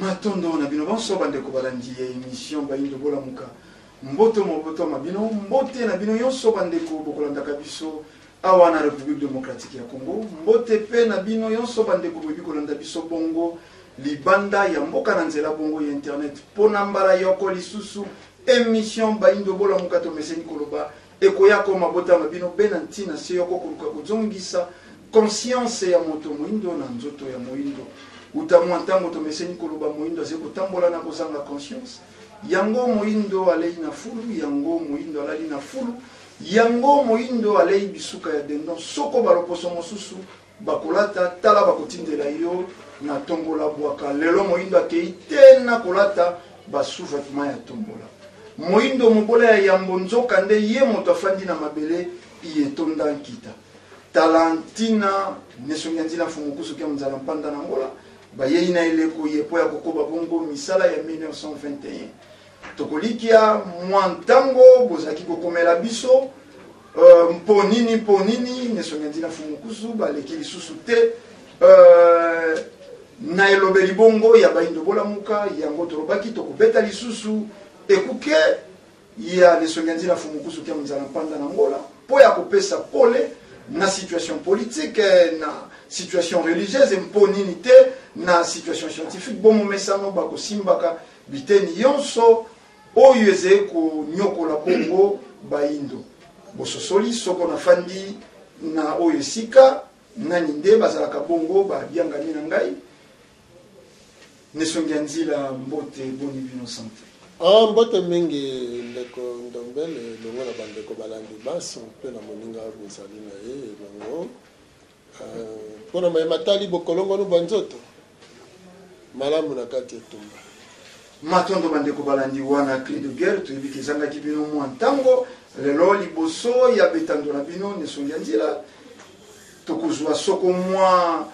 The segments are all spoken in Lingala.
Matondo na bino banso bandeko balandi ya emission Bayindo Bolamuka. Mbote moboto ma bino, mbote na bino yonso bandeko bokolandaka biso awa na Republique Democratique ya Congo. Mbote pe na bino yonso bandeko boyebi kolanda biso bongo libanda ya mboka na nzela bongo ya internet. Pona mbala yoko lisusu emission Bayindo Bolamuka tomeseni koloba ekoya ko mabota ma bino be na ntina se yoko koluka kozongisa conscience ya moto moindo na nzoto ya moindo. Uta mwa ntango tomeseni koloba moindo azali kotambola na kozanga conscience. Yango moindo alei na fulu, yango moindo alali na fulu, yango moindo alei bisuka ya dendon. Soko baloposo mosusu bakolata, tala bakotindela yo na tombola bwaka. Lelo moindo akei te na kolata ba sous-vêtements ya tombola. Moindo mobola ya yambo nzoka nde ye moto afandi na mabele iye etonda nkita. Tala ntina nesongi ya nzila mfumu kusu kia nzala mpanda na Angola bayei na eleko ye mpo ya kokoba bongo misala ya 1921. Tokolikia mwa ntango bozalaki kokomela biso mpo nini mpo nini nesongi ya nzila mfumu kusu baleki lisusu te na elobeli bongo ya Bayindo Bolamuka. Yango tolobaki tokobeta lisusu ekuke ya nesongi ya nzila mfumu kusu kia nzala mpanda na Angola mpo ya kopesa pole na situation politique, na situation religieuse, mpo nini te na situation scientifique. Bomomesano bakosimbaka biteni yonso oyo ezali konyokola bongo Bayindo. Bososoli soko nafandi na oyo esika nani nde bazalaka bongo babiangami na ngai nesongi ya nzila. Mbote, boni bino sante? Ah, mbote mingi ndeko Ndombele, elongo na bandeko balandi banso mpe na moninga bozali na ye elongo. Mpona maye matali bokolongonu bwa nzoto malamu na kati etumba. Matondo bandeko balandi wana cri de guerre toyebi ke ezangaki bino mwa ntango. Lelo liboso ya betando na bino nesongi ya nzila tokozwa soko mwa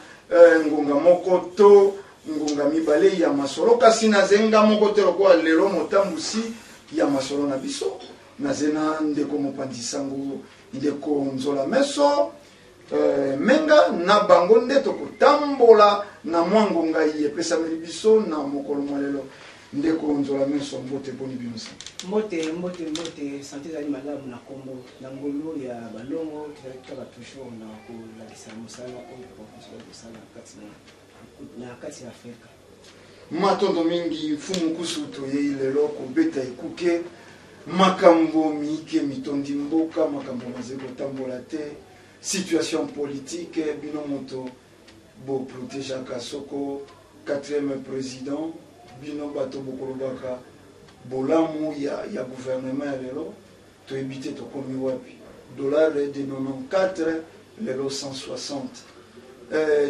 ngonga moko to ngonga mibale ya masolo, kasi nazenga moko te lokola lelo motambusi ya masolo na biso. Naze na ndeko mopanzi sango ndeko Nzola Meso Menga na bango nde tokotambola na mwa ngonga iye epesameli biso na mokolo mwa lelo. Ndeko Nzola Meso, mbote, boni bino sante? Mbote, mbote, mbote, sante ezali malamu na kombo na ngolu ya balongo. Tozali kaka toujours na kolakisa mosala oyo tokoki kosala na kati ya Afrika. Matondo mingi mfumu kusu. Toyei lelo kobeta ekuke makambo miike mitondi mboka, makambo mazali kotambola te, situation politique. Bino moto boprotegeaka soko 4e président, bino bato bokolobaka bolamu ya gouvernement ya lelo. Toyebi te tokomi wapi. Dollar de 94 lelo 160.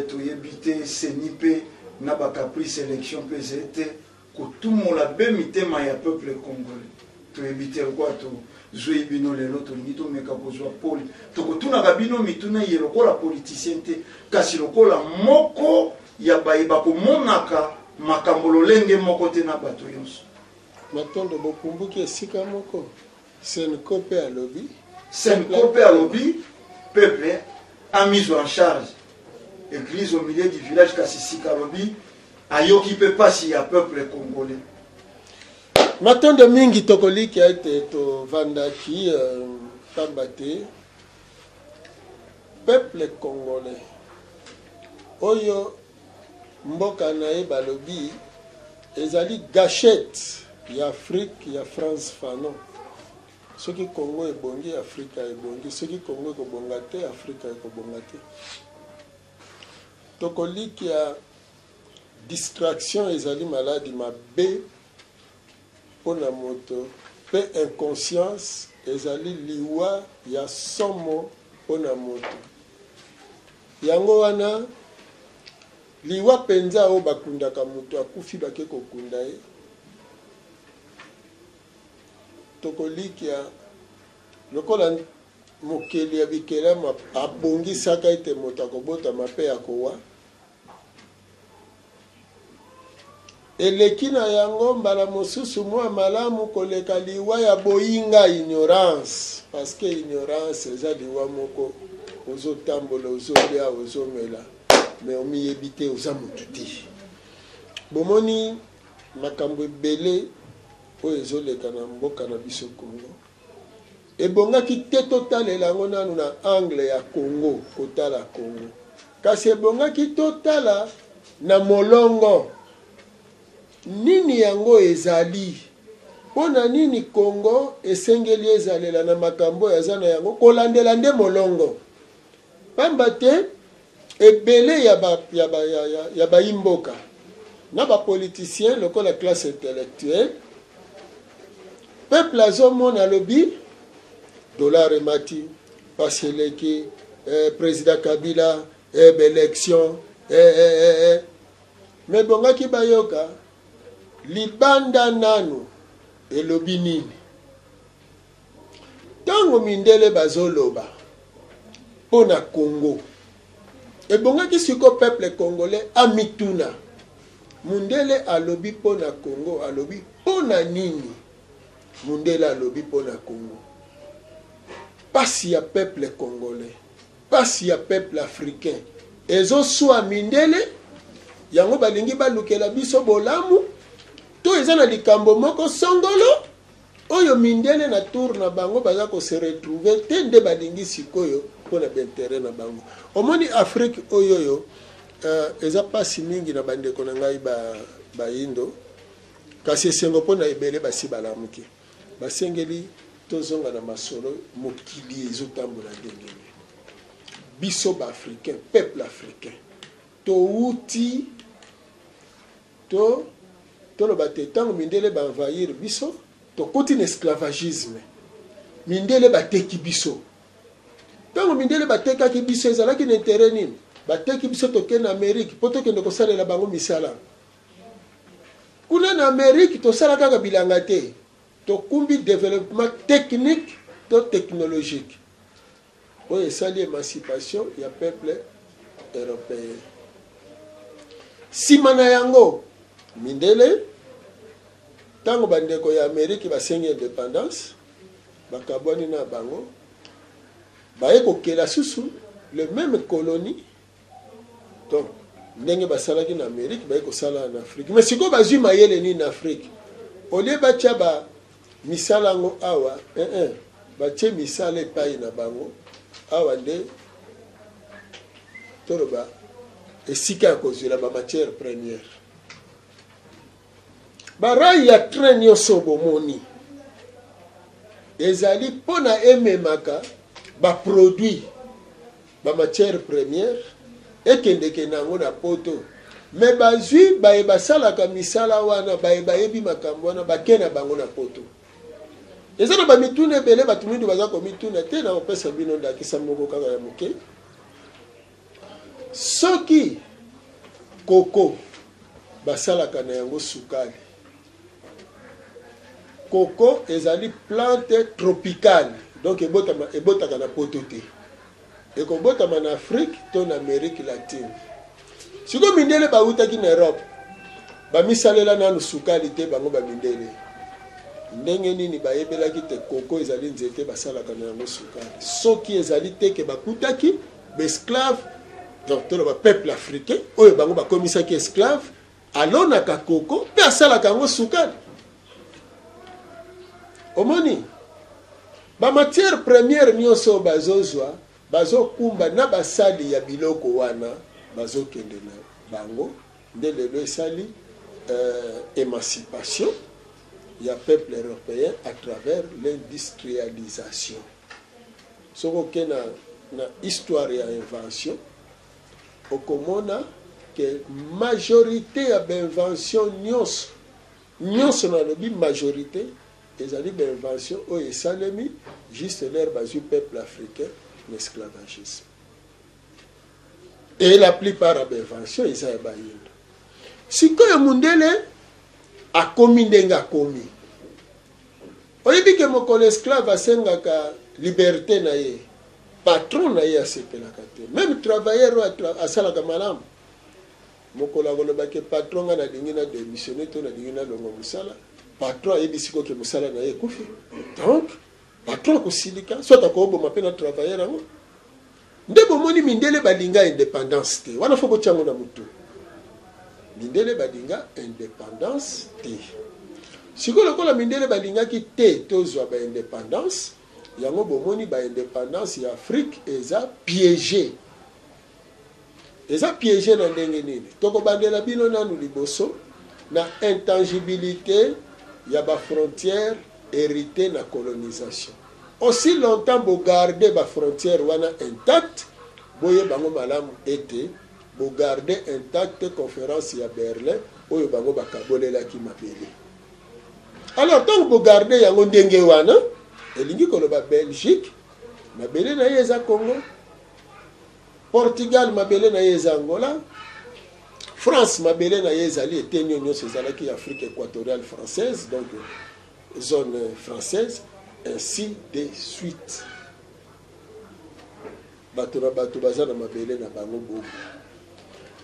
Toyebi te CENI mpe na bacaprice élection mpe ezali te kotumola be mitema ya peuple congolais. Toyebi te lokola tozwei bino lelo, tolingi tomeka kozwa pole. Tokotunaka bino mituna ye lokola politicien te, kasi lokola moko ya baye bakomonaka makambo lolenge moko te na bato nyonso. Matondo, bokumbuki esika moko. CENCO mpe alobi. CENCO mpe alobi peuple a mise en charge église au milieu du village, kasi sika alobi ayoki mpe pasi ya peuple congolais. Matondo mingi. Tokolikia ete tovandaki pamba te peuple congolais oyo mboka na ye balobi ezali gâchette ya Afrique ya Frantz Fanon. Soki Congo ebongi, Afrika ebongi. Soki Congo ekobonga te, Afrika ekobonga te. Tokolikia distraction ezali maladi mabe. mpo na moto, mpe inconscience ezali liwa ya somo mpo na moto. Yango wana, liwa mpenza oyo bakundaka moto akufi bake kokunda ye, tokolikia lokola Mokeli ya bikelamu abongisaka ete moto akobotama mpe akowa. Eleki na yango mbala mosusu mwa malamu koleka liwa ya boyinga, ignorance, parce que ignorance eza liwa moko ozotambola, ozolia, ozomela, mais omiyebi te, oza motu te. Bomoni makambo ebele oyo ezoleka na mboka na biso Congo. Ebongaki te totalela yango nanu na angle ya Congo, kotala Congo. Kasi ebongaki totala na molongo. Nini yango ezali? Mpo na nini Congo esengeli ezalela na makambo oyo aza na yango? Kolandela nde molongo. Pamba te ebele ya ba, ya ba, ya, ya, ya bayi-mboka na ba politiciens lokola classe intellectuelle, peuple azomona alobi dollar emati, pasi eleki, eh, president Kabila, eh, ba election, eh, eh, eh, eh. Mais bongaki bayoka libanda nanu elobi nini? Tango mindele bazoloba mpo na Congo, ebongaki siko peuple congolais amituna, mundele alobi mpo na Congo, alobi mpo na nini? Mundele alobi mpo na Congo. Pasi ya peuple congolais, pasi ya peuple africain ezoswa mindele, yango balingi balukela biso bolamu to eza na likambo moko songolo Oyo mindele na tour na bango baza ko se retrouver te nde balingi sikoyo pona ba interet na bango. Omoni Afrique oyoyo euh, eza pasi mingi na bandeko na ngai ba bayindo kasi esengo pona ebele basi balamuki. Basengeli tozonga na masolo mokili ezotambola ndenge nini. Biso ba africain, peuple africain towuti To toloba te tango mindele ba envahir biso tokoti na esclavagisme. Mindele bateki biso. Tango mindele batekaki biso ezalaki na interet nini? Bateki biso toke na Amerique po tokende kosalela bango misala. Kuna na Amerique tosala kaka bilanga te. Tokumbi developpement technique to technologique. Oyo esali emancipation ya peuple europeen. Sima na yango, mindele, tango ba ndeko ya Amerique basengi independance, bakabwani na bango, baye kokela susu le meme colonie. Donc, ndenge basalaki na Amerique, baye kosala na Afrique. Mais sikoyo bazwi mayele nini na Afrique? Au lieu batia ba misala yango awa, eh eh, batie misala epai na bango awa nde toloba esika ya kozwela ba matière première. Ba rail ya train nyonso bomoni ezali mpo na ememaka ba produits ba matière première ekendeke na yango na poto mais bazwi baye basalaka misala wana baye bayebi makambo wana bake na bango na poto. Eza na bamituna ebele bato mingi baza komituna te. Na kopesa bino ndakisa moko kaka ya moke. Soki koko basalaka na yango sukali, koko ezali plante tropicale, donc ebotama, ebotaka na poto te, ekobotama na Afrique to na Amerique latine. Sikoyo mindele bawutaki na Europe, bamisalela nanu sukali te bango ba mindele. Ndenge nini bayebelaki te koko ezali nzete basalaka na yango sukali? Soki ezali te ke bakutaki ba esclave, donc toloba peuple africain oyo bango bakomisaki esclave, alonaka koko mpe asalaka yango sukali. Omoni ba matière première nyonso bazozwa, bazokumba na basali ya biloko wana bazokende na bango, nde lelo esali euh, émancipation ya peuple européen à travers l'industrialisation. Soki oke na, na histoire ya invention, okomona ke majorité ya bainvention nyonso Nyonso nalobi majorite ezali ba invention oyo esalemi juste l'heure bazwi peuple africain na esclavagisme. Et la plupart ya ba invention eza ya bayindo. Sikoyo mundele akomi ndenge akomi. Oyebi ke mokolo esclave asengaka liberte na ye, patron na ye asepelaka te. Meme travailleur oyo asalaka malamu, mokolo akoloba ke patron nga nalingi na demissionner to nalingi nalongwa mosala, patron ayebi sikoyo ke mosala na ye ekufi. Donc patron akosilika, soit akoboma pe na travailleur yango. Nde bomoni mindele balinga independance te. Wana faut botia yango na mutu. Mindele balinga independance te. Sikoyo lokola mindele balingaki te tozwa ba independance, yango bomoni ba independance ya Afrique eza piège. Eza piège na ndenge nini? Tokobandela bino nanu liboso na intangibilite ya ba frontières heritees na colonisation. Aussi longtemps bo garder ba frontières wana intactes, boyeba yango malamu ete bo garder intacte conference ya Berlin oyo bango bakabolelaki mabele. Alors tango bo garder yango ndenge wana, elingi koloba Belgique mabele na ye eza Congo, Portugal mabele na ye eza Angola, France mabele na ye ezali eteni oyo nyonso ezalaki Afrique equatoriale française, donc zone française, ainsi de suite. Bato na bato baza na mabele na bango bongo.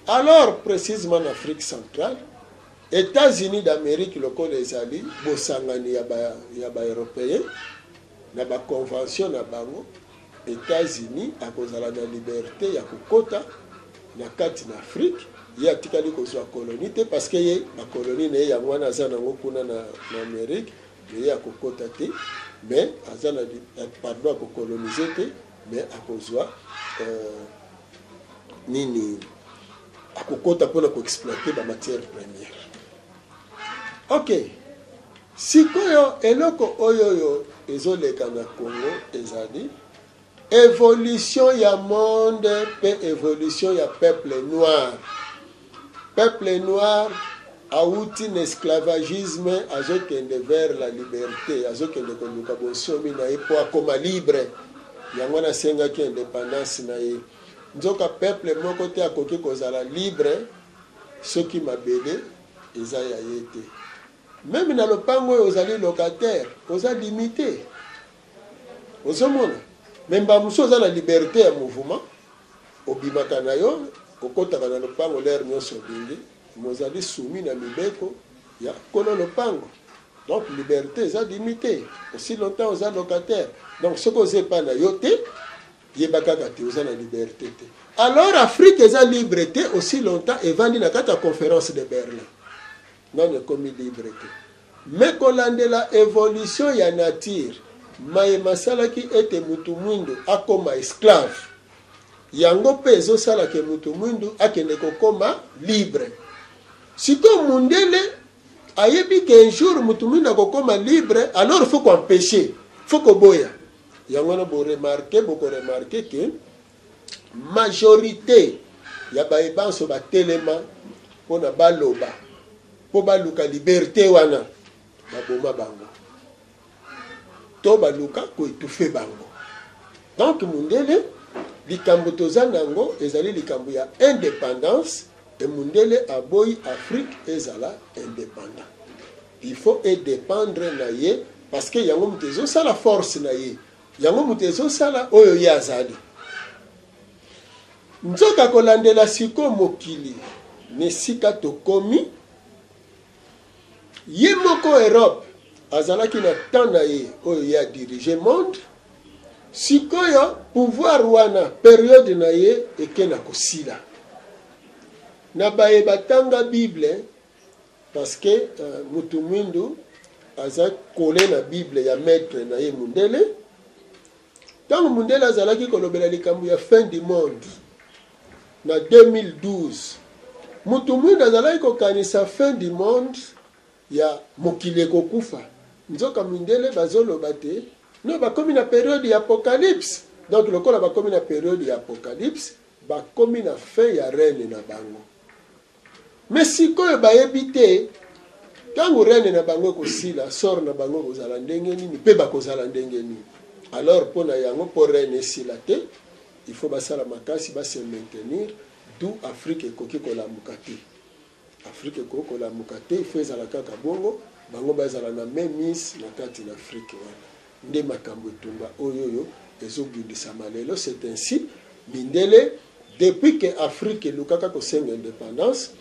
Alors précisément en Afrique centrale, États-Unis d'Amérique lokola ezali bosangani ya ba ya ba européens na ba convention na bango, Etats-Unis akozala na liberte ya kokota na kati na Afrique. Ye atikali kozwa colonie te parce que ye ba colonie na ye yango wana aza nango kuna na, na Amérique, mais ye akokota te, mais aza na pardon akocoloniser te, mais akozwa euh, nini akokota mpona koexploiter ba matières premières. Ok, sikoyo eloko oyo oyo ezoleka na Congo ezali evolution ya monde pe evolution ya peuple noir. Peuple noir awuti na esclavagisme azokende vers la liberte, azokende koluka bonsomi na ye po akoma libre. Yango wana asengaki independance na ye. Nzoka peuple moko te akoki kozala libre soki mabele eza ya ye te. Meme na lopango oyo ozali locataire, oza limite. Ozomona? Mais mbala mosusu oza na liberte ya mouvement, obimaka na yo, okotaka na lopango l'heure nionso olingi, mais ozali soumis na mibeko ya kolo lopango. Donc liberte eza limite aussi longtemps oza locataire. Donc soki oza epai na yo te, yeba kaka te oza na liberte te. Alors Afrique eza libre te aussi longtemps evandi na kati ya conference de Berlin. Nanu ekomi libre te. Mais kolandela evolution ya nature, maye masalaki ete mutu mwindu akoma esclave, yango pe ezosala ke mutu mwindu akende kokoma libre. Sikoyo mundele ayebi ke un jour mutu mwindu akokoma libre, alors faut ko empecher, faut koboya. Yango wana bo remarquer, boko remarquer ke majorite ya baye banso batelema pona baloba po baluka liberte wana, baboma bango to baluka ko etouffer bango. Donc mundele likambo toza nango ezali likambo ya independance et mundele aboyi Afrique ezala independant. Il faut e dependre na ye parce que yango moto ezosala force na ye, yango moto ezosala oyo ye azali. Nzoka kolandela sikoyo mokili na esika tokomi, ye moko Europe azalaki na temps na ye oyo ye a diriger monde, sikoyo pouvoir wana periode na ye eke na kosila. Na baye batanga Bible, parce que mutu mwindu aza colle na Bible ya maitre na ye mundele. Tango mundele azalaki kolobela likambo ya fin du monde na 2012, mutu mwindu azalaki kokanisa fin du monde ya mokili ekokufa. Nzoka mindele bazoloba te no bakomi na periode ya apocalypse. Donc lokola bakomi na periode ya apocalypse, bakomi na fin ya règne na bango. Mais sikoyo bayebi te Ntango règne na bango ekosila, sort na bango ekozala ndenge nini mpe bakozala ndenge nini? Alors mpo na yango, mpo règne esila te, il faut basala makasi ba se maintenir. D'où Afrique ekoki kolamuka te. Afrique ekoki kolamuka te, il faut ezala kaka bongo, bango bazala na mainmise na kati na Afrique wana. Nde makambo etumba oyo oyo ezobundisama lelo. C'est ainsi mindele, depuis que Afrique elukaka kosenga indépendance,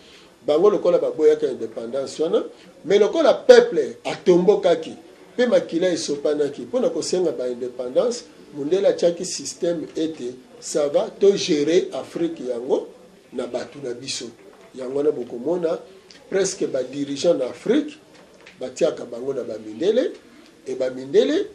bango lokola baboyaka indépendance wana, mais lokola peuple atombokaki mpe makila esopanaki mpona kosenga baindépendance, mundele atiaki système ete ça va, togérer Afrique yango na bato na biso. Yango wana bokomona presque badirigeant na Afrique batiaka bango na bamindele, e bamindele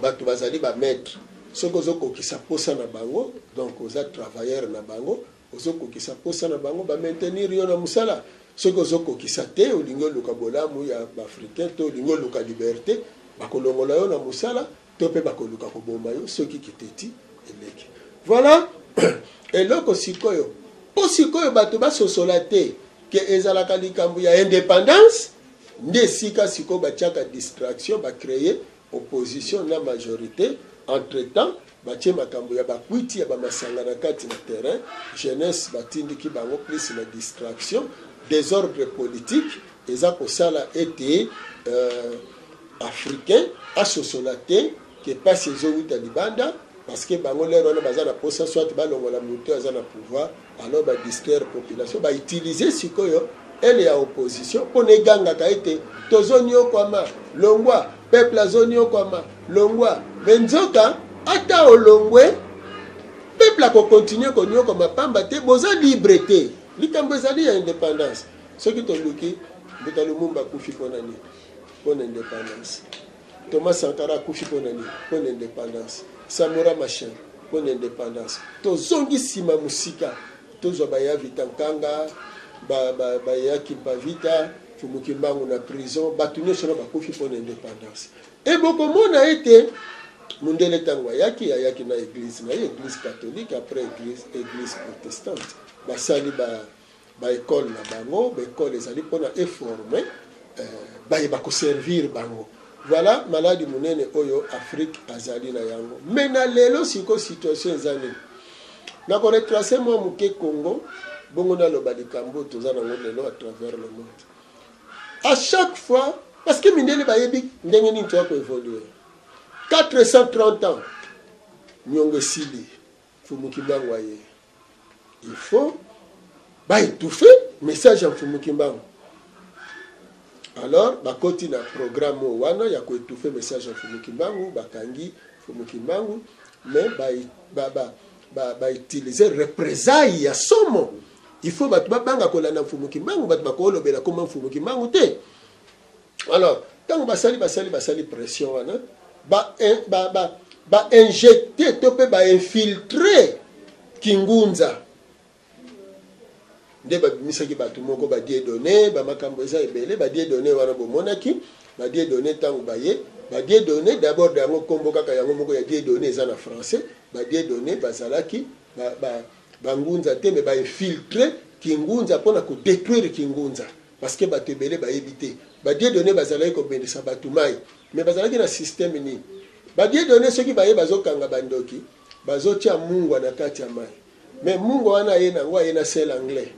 bato bazali bamaître. Soki ozokokisa posa na bango, donc oza travailleur na bango, ozokokisa posa na bango, bamaintenir yo na mosala. Soki ozokokisa te, olingi oluka bolamu ya baafricain to olingi oluka liberté, bakolongola yo na mosala to mpe bakoluka koboma yo soki kiteti eleki. Voilà eloko sikoyo. Mpo sikoyo bato basosola te ke ezalaka likambo ya indépendance, nde esika sikoyo batiaka distraction, bacréer opposition na majorité. Entre temps batie makambo ya bakwiti, ya bamasanga na kati na terrain. Jeunesse batindiki bango plus na distraction, désordre politique eza kosala ete africain asosola te ke pasi ezowuta libanda, parce que bango lero wana baza na posa soit balongola moto aza na pouvoir. Alors badistraire population, bautiliser sikoyo ele ya opposition mpo na egangaka ete tozoniokwama, longwa, peuple azoniokwama, longwa. Me nzoka ata olongwe, peuple akokontinue koniokwama, pamba te boza libre te. Likambo ezali ya indépendance. Soki toluki, Mbuta Lumumba akufi mpona nini? Mpona indépendance. Thomas Sankara akufi mpona nini? Mpona indépendance. Samora Machel, mpona indépendance. Tozongi nsima mosika, tozwa baya Vita Nkanga, baya Kimpa Vita, Mfumu Kimbangu na prison, bato nyonso na bakufi mpona indépendance. E bokomona ete mundele ntango ayaki, ayaki na église na ye, église catholique, après église protestante. Basali baekole na bango. Baekole ezali mpona eforme bayeba koservir bango. Voilà maladi monene oyo Afrique azali na yango. Me na lelo sikoyo situation eza nini? Nakoretrace mwa moke Congo, bongo naloba likambo toza nango lelo à travers le monde. À chaque fois, parce que mindele bayebi ndenge nini toya koévolue. 430 ans niongo esili, Mfumu Kimbangu aye, il faut baétouffe message ya Mfumu Kimbangu. Alors bakoti na programme oyo wana ya koétouffe message ya Mfumu Kimbangu. Bakangi Mfumu Kimbangu, mais bautilize ba, ba, ba représailles ya somo. Il faut bato babanga kolanda Mfumu Kimbangu, bato bakolobela koma Mfumu Kimbangu te. Alors ntango basali pression wana, bainjecte ba, ba to mpe bainfiltre kingunza, nde babimisaki bato moko, badieudonné. Bamakambo eza ebele. Badieudonné wana bomonaki, badieudonné ntango baye, badieudonné d'abord yango nkombo kaka yango moko ya Dieudonné eza na français. Badieudonné bazalaki bangunza te, me bainfiltre kingunza mpona kodétruire kingunza, parce que bato ebele bayebi te. Badieudonné bazalaki kobendisa bato mai, me bazalaki na système nini? Badieudonné soki baye, bazokanga bandoki, bazotia mungwa na kati ya mai. Me mungwa wana aye nango, aye na sel anglais.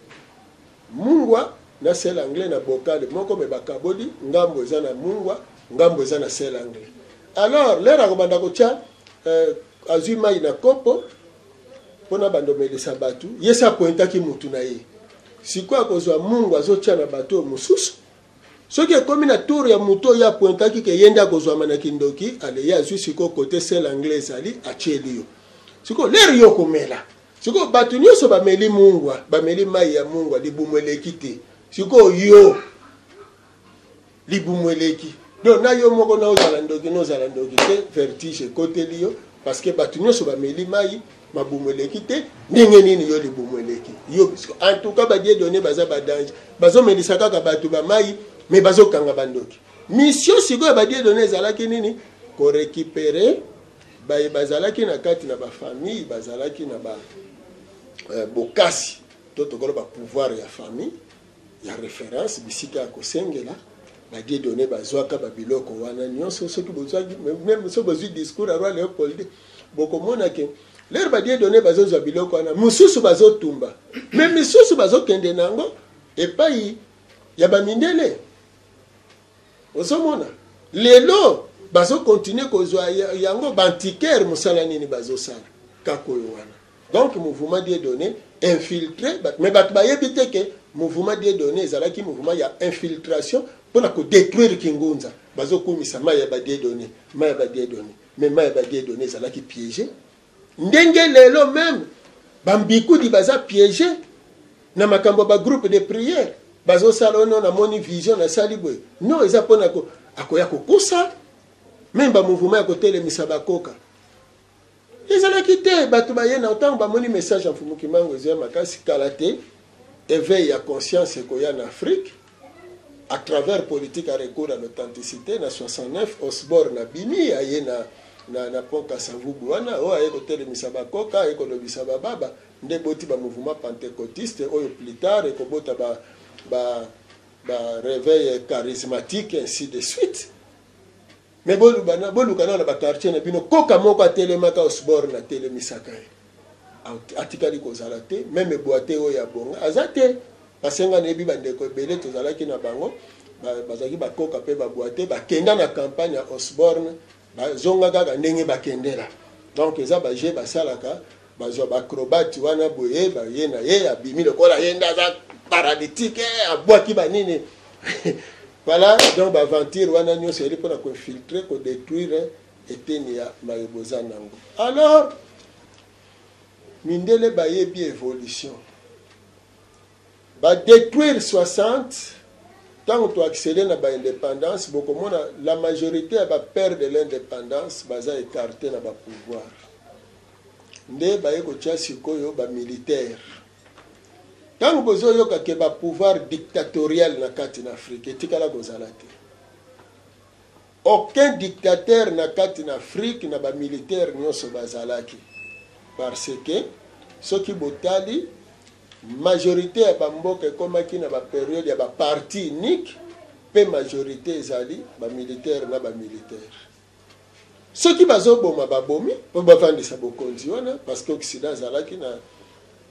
Mungwa na sel anglais na bocal moko, me bakaboli, ngambo eza na mungwa, ngambo eza na sel anglais. Alors lere akobanda kotia, azwi mai na kopo mpona bandomelisa bato, ye se apointaki mutu na ye. Sikoyo akozwa mungwa, azotia na bato oyo mosusu. Soki ekomi na tour ya motu oyo apointaki ke ye nde akozwama na kindoki, ale ye azwi sikoyo kote sel anglais ezali, atieli yo. Sikoyo lere yo komela, sikoyo bato nyonso bameli mungwa, bameli mai ya mungwa, libumu eleki te. Sikoyo yo libumu eleki, donc na yo moko na ozala ndoki, na ozala ndoki te, vertige ekoteli yo, parce que bato nyonso bameli mai, mabumu eleki te. Ndenge nini yo libumu eleki yo? En tout cas badieudonné baza badanger. Bazomelisa kaka bato bamai, me bazokanga bandoki. Mission sikoyo badieudonné ezalaki nini? Korécupérer baye bazalaki na kati na bafamille, bazalaki na ba bokasi to tokoloba pouvoir ya famille ya référence, bisika ya kosengela. Ba Dieudonné bazwaka ba biloko wana nyonso. Soki bozwaki meme, soki bozwi discours ya roi Léopold II, bokomona ke lere ba Dieudonné bazozwa biloko wana, mosusu bazotumba, me misusu bazokende na yango epai ya bamindele. Ozomona lelo bazokontinue kozwa yango baantiquaire, mosala nini bazosala kaka oyo wana. Donc mouvement Dieudonné infiltré, mais bato bayebi te ke mouvement Dieudonné ezalaki mouvement ya infiltration mpona kodétruire Kingunza. Bazokumisa mai ya ba Dieudonné, mai ya ba Dieudonné, mais mai ya ba Dieudonné ezalaki piégé, ndenge lelo même bambikudi baza piégé na makambo ya bagroupe de prière bazosala oyo. Namoni vision, nasali boye. Non, eza mpona akoya kokosa. Même bamouvement ya kotelemisa bakoka ezalaki te. Bato baye na ntango bamoni message ya Mfumu Kimbangu ezoya makasi, kala te éveil ya conscience ekoya na Afrique à travers politique ya recours à l'authenticité. Na 69, Osborne abimi, aye na pont Kasavubu wana, oyo aye kotelemisa bakoka, aye kolobisa bababa, nde boti bamouvement pentecôtiste oyo plus tard ekobota ba réveil charismatique, ainsi de suite. Mais boluka nano na baquartier na bino koka moko atelemaka Osborne atelemisaka ye, atikali kozala te. Même boite oyo ya bonga aza te. Basenga, nayebi bandeko ebele tozalaki na bango, bazalaki bakoka mpe baboite, bakenda na campagne ya Osborne, bazonga kaka ndenge bakendela. Donc eza baje basalaka, bazwa baacrobate wana boye, baye na ye, abimi lokola ye nde aza paralytique, abwaki banini. Voilà, donc baaventure wana nyonso eyali mpona koinfiltre, kodétruire eteni ya mayebo eza nango. Alors mindele bayebi évolution, badétruire 60. Ntango toaccéder na baindépendance, bokomona la majorité ya bapère de l'indépendance baza écarté na bapouvoir, nde baye kotia sikoyo bamilitaire. Ntango bozoyoka ke bapouvoir dictatorial na kati na Afrique, etikala kozala te. Aucun dictateur na kati na Afrique na bamilitaire nyonso bazalaki, parce que soki botali majorité ya bamboka ekomaki na baperiode ya baparti unique, mpe majorité ezali bamilitaire na bamilitaire. Soki bazoboma, babomi mpo bavandisa bokonzi wana, parce que Occident azalaki na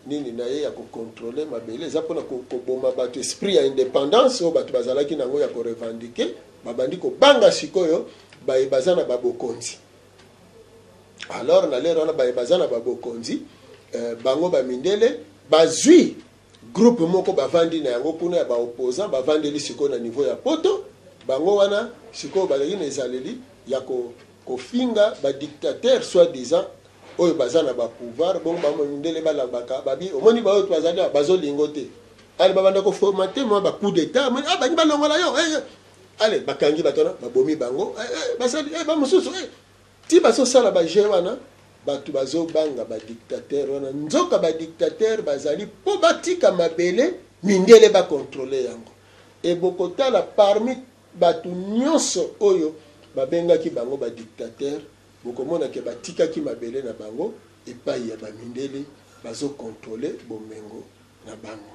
nini na ye ya kocontrôler mabele. Eza mpona koboma bato esprit ya indépendance oyo bato bazalaki nango ya korevendiquer. Babandi kobanga sikoyo baye baza na babokonzi. Alors na lere wana, baye baza na babokonzi, bango bamindele bazwi groupe moko, bavandi na yango kuna ya baopposant, bavandeli sikoyo na niveau ya Poto. Bango wana sikoyo bazalaki na ezaleli ya kofinga badictateur soi disant oyo baza na bapouvoir. Bongo bamindele balabaka babi, omoni baoyo bazali bazolingo te. Ale, babanda koformater mwa bacoup d'état. Ah, bangi balongola yo. Eh, eh. Ale, bakangi bato wana, babomi bango, eh, basali bamosusu ti bazosala baje wana. Bato bazobanga badictateur wana, nzoka badictateur bazali mpo batika mabele, mindele bacontrôler yango. E bokotala parmi bato nyonso oyo babengaki bango badictateur, bokomona ke batikaki mabele na bango epai ya bamindele, bazocontrôler bomengo na bango.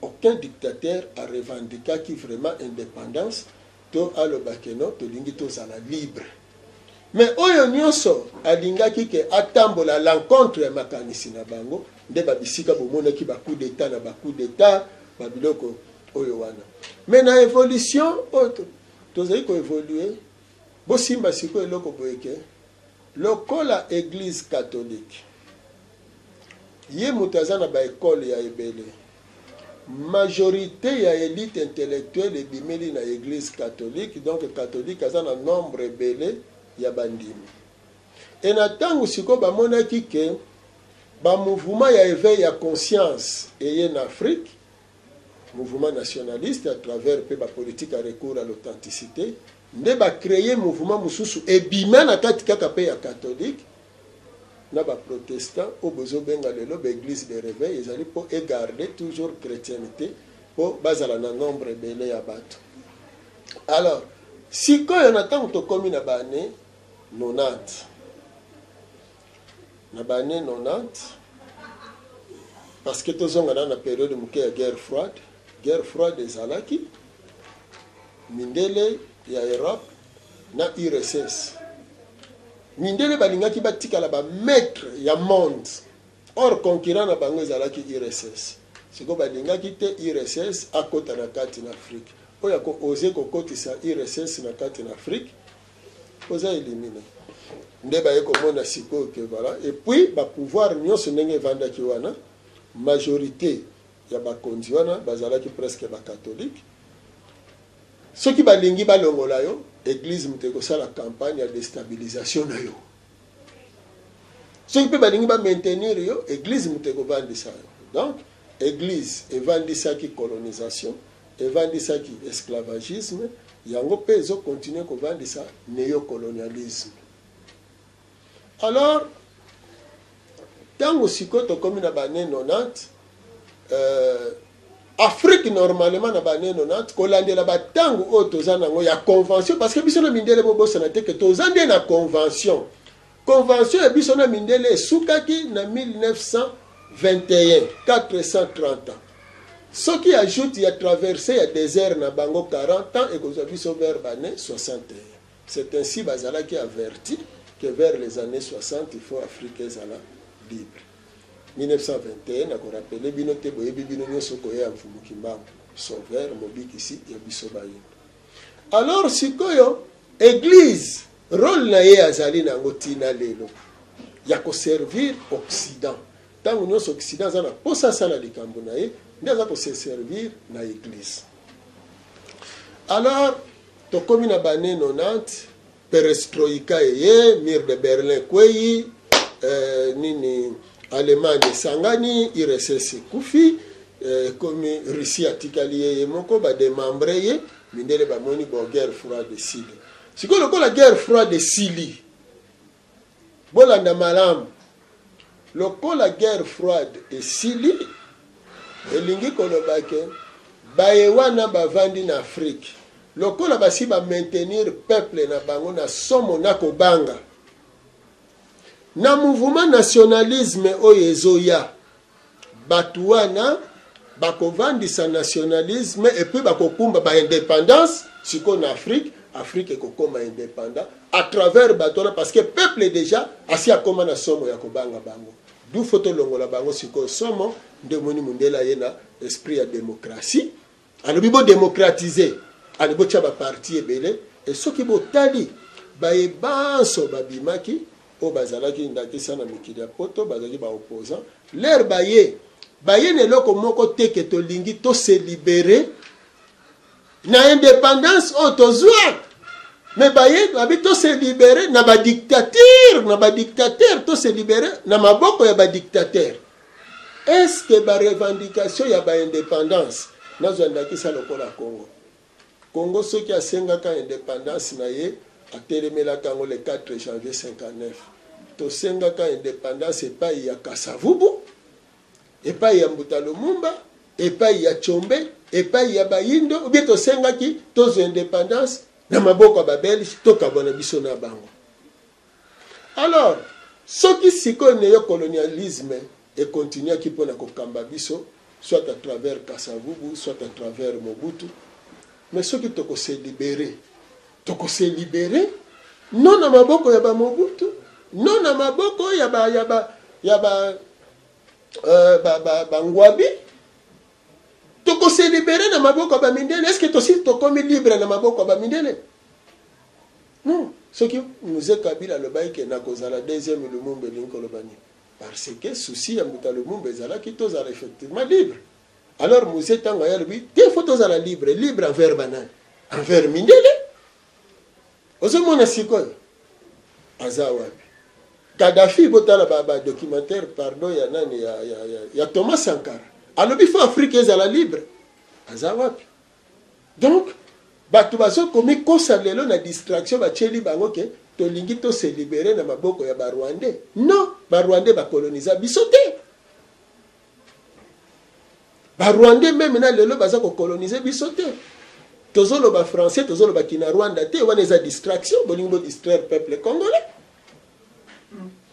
Aucun dictateur arevendikaki vraiment indépendance to alobake no, tolingi tozala libre. Mais oyo nyonso alingaki ke atambola à l'encontre ya makanisi na bango, nde babisika bomonaki bacoup d'état na bacoup d'état, babiloko oyo wana. Mais na évolution oyo tozali koévolue, bosimba sikoyo eloko boye ke lokola Église catholique, ye moto aza na baekole ya ebele, majorité ya élite intellectuelle ebimeli na Église catholique. Donc catholique aza na nombre ebele ya bandimi. E na ntango sikoyo bamonaki ke bamouvement ya éveil ya conscience eye na Afrique, mouvement nationaliste à travers mpe bapolitique ya recours à l'authenticité, nde bacréer mouvement mosusu ebima na kati kaka mpe ya catholique na baprotestant, oyo bozobenga lelo baéglise de réveil. Ezali mpo egarder toujours chrétienté, mpo bazala na nombre ebele ya bato. Alors sikoyo, na ntango tokómi na baannée 90, na baannée 90, parce que tozonga na période moke ya guerre froide. Guerre froide ezalaki. Mindele ya Europe na URSS. Mindele balingaki batikala ba maitre ya monde. Or concurrent na bango ezalaki URSS. Sikoyo balingaki te URSS akota na kati na Afrique. Oyo ako oser kokotisa URSS na kati na Afrique, oza elimine. Nde baye komona sikoyo que voilà. Et puis ba pouvoir nyonso ndenge evandaki wana, majorite ya bakonzi wana bazalaki presque ba catholique. Soki balingi balongola yo, eglise moto ekosala campagne ya destabilisation na yo. Soki mpe balingi ba maintenir yo, eglise moto ekovandisa yo. Donc eglise evandisaki colonisation, evandisaki esclavagisme, yango mpe ezo continuer kovandisa neocolonialisme. Alors tango sikoyo tokomi na ba années 90, Afrique normalement na ba années 90 kolandela ba tango oyo toza nango ya convention, parce que biso na mindele bobosana te que toza nde na convention. Convention ya biso na mindele esukaki na 1921, 430 ans. Soki ajoute ya traversée ya désert na bango 40 ans ekozwa biso vers ba années 61. C'est ainsi bazalaki averti que vers les années 60 il faut Afrique ezala libre. 1921 nako rappeler bino te, boyebi bino nyonso koya ya Mfumu Kimbangu, sauveur mobikisi ya biso bayindo. Alors sikoyo église rôle na ye azali nango tina lelo ya ko servir Occident. Tango nyonso Occident aza na posa asala likambo na ye, nde aza ko se servir na église. Alors tokomi na ba années 90, perestroïka eye, mur de Berlin ekweyi, nini Allemagne esangani, URSS ekufi, ekomi Russie atikali ye ye moko, ba démembre ye, mindele bamoni bo guerre froide esili. Sikoyo lokola guerre froide esili, bolanda malamu, lokola guerre froide esili, elingi koloba ke baye wana bavandi na Afrique, lokola basi ba maintenir peuple na bango na somo na kobanga, na mouvement nationalisme oyo ezoya, bato wana bakovandisa nationalisme et puis bakokumba ba indépendance sikoyo na Afrique. Afrique ekokoma indépendant à travers bato wana, parce que peuple déjà asi akoma na somo ya kobanga bango. Du faut tolongola bango sikoyo somo. Nde omoni mundele aye na esprit ya démocratie, alobi bo démocratiser, alobi botia ba parti ebele. Et soki botali baye banso babimaki oyo bazalaki ndakisa na mikili ya poto, bazalaki ba opposant, leur baye baye na eloko moko te ke tolingi to se libérer na indépendance oyo tozwa, mais baye babi to se libérer na ba dictature, na ba dictateur, to se libérer na maboko ya ba dictateur. Est-ce que ba revendication ya ba indépendance, nazwa ndakisa lokola Congo, Congo soki asengaka indépendance na ye, atelemelaka yango le 4 janvier 59. Tosengaka indépendance epai ya Kasavubu, epai ya Mbuta Lumumba, epai ya Tshombe, epai ya Bayindo, ou bien tosengaki tozwa indépendance na maboko ya babelge, tokabwana biso na bango. Alors soki sikoyo néocolonialisme ekontinuaki mpona kokamba biso, soit à travers Kasavubu, soit à travers Mobutu, mais soki tokose libérer, tokose libérer non na maboko ya ba Mobutu, non na maboko ya ba ya ba ya ba ba ba bangwabi, tokose libérer na maboko ya ba mindele. Est-ce que tosi tokomi libre na maboko ya ba mindele? Non. Soki Mzee Kabila alobaki ke nakozala deuxième Lumumba, elingi koloba nini? Parce que souci ya Mbuta Lumumba ezalaki tozala effectivement libre. Alors Mzee ntango aye alobi te, faut tozala libre. Libre envers banani? Envers mindele. Ozomona sikoyo aza wapi Kadhafi? Botala ba documentaire, pardon, ya nani, ya Thomas Sankara, alobi faut Afrique ezala libre. Aza wapi? Donc bato bazokomi kosa lelo na distraction batieli bango ke tolingi to se libérer na maboko ya barwandais. Non, barwandais bakoloniza biso te. Barwandais même na lelo baza kokolonize biso te. Tozoloba français, tozoloba kinyarwanda te. Wana eza distraction, bolingi bodistraire peuple congolais.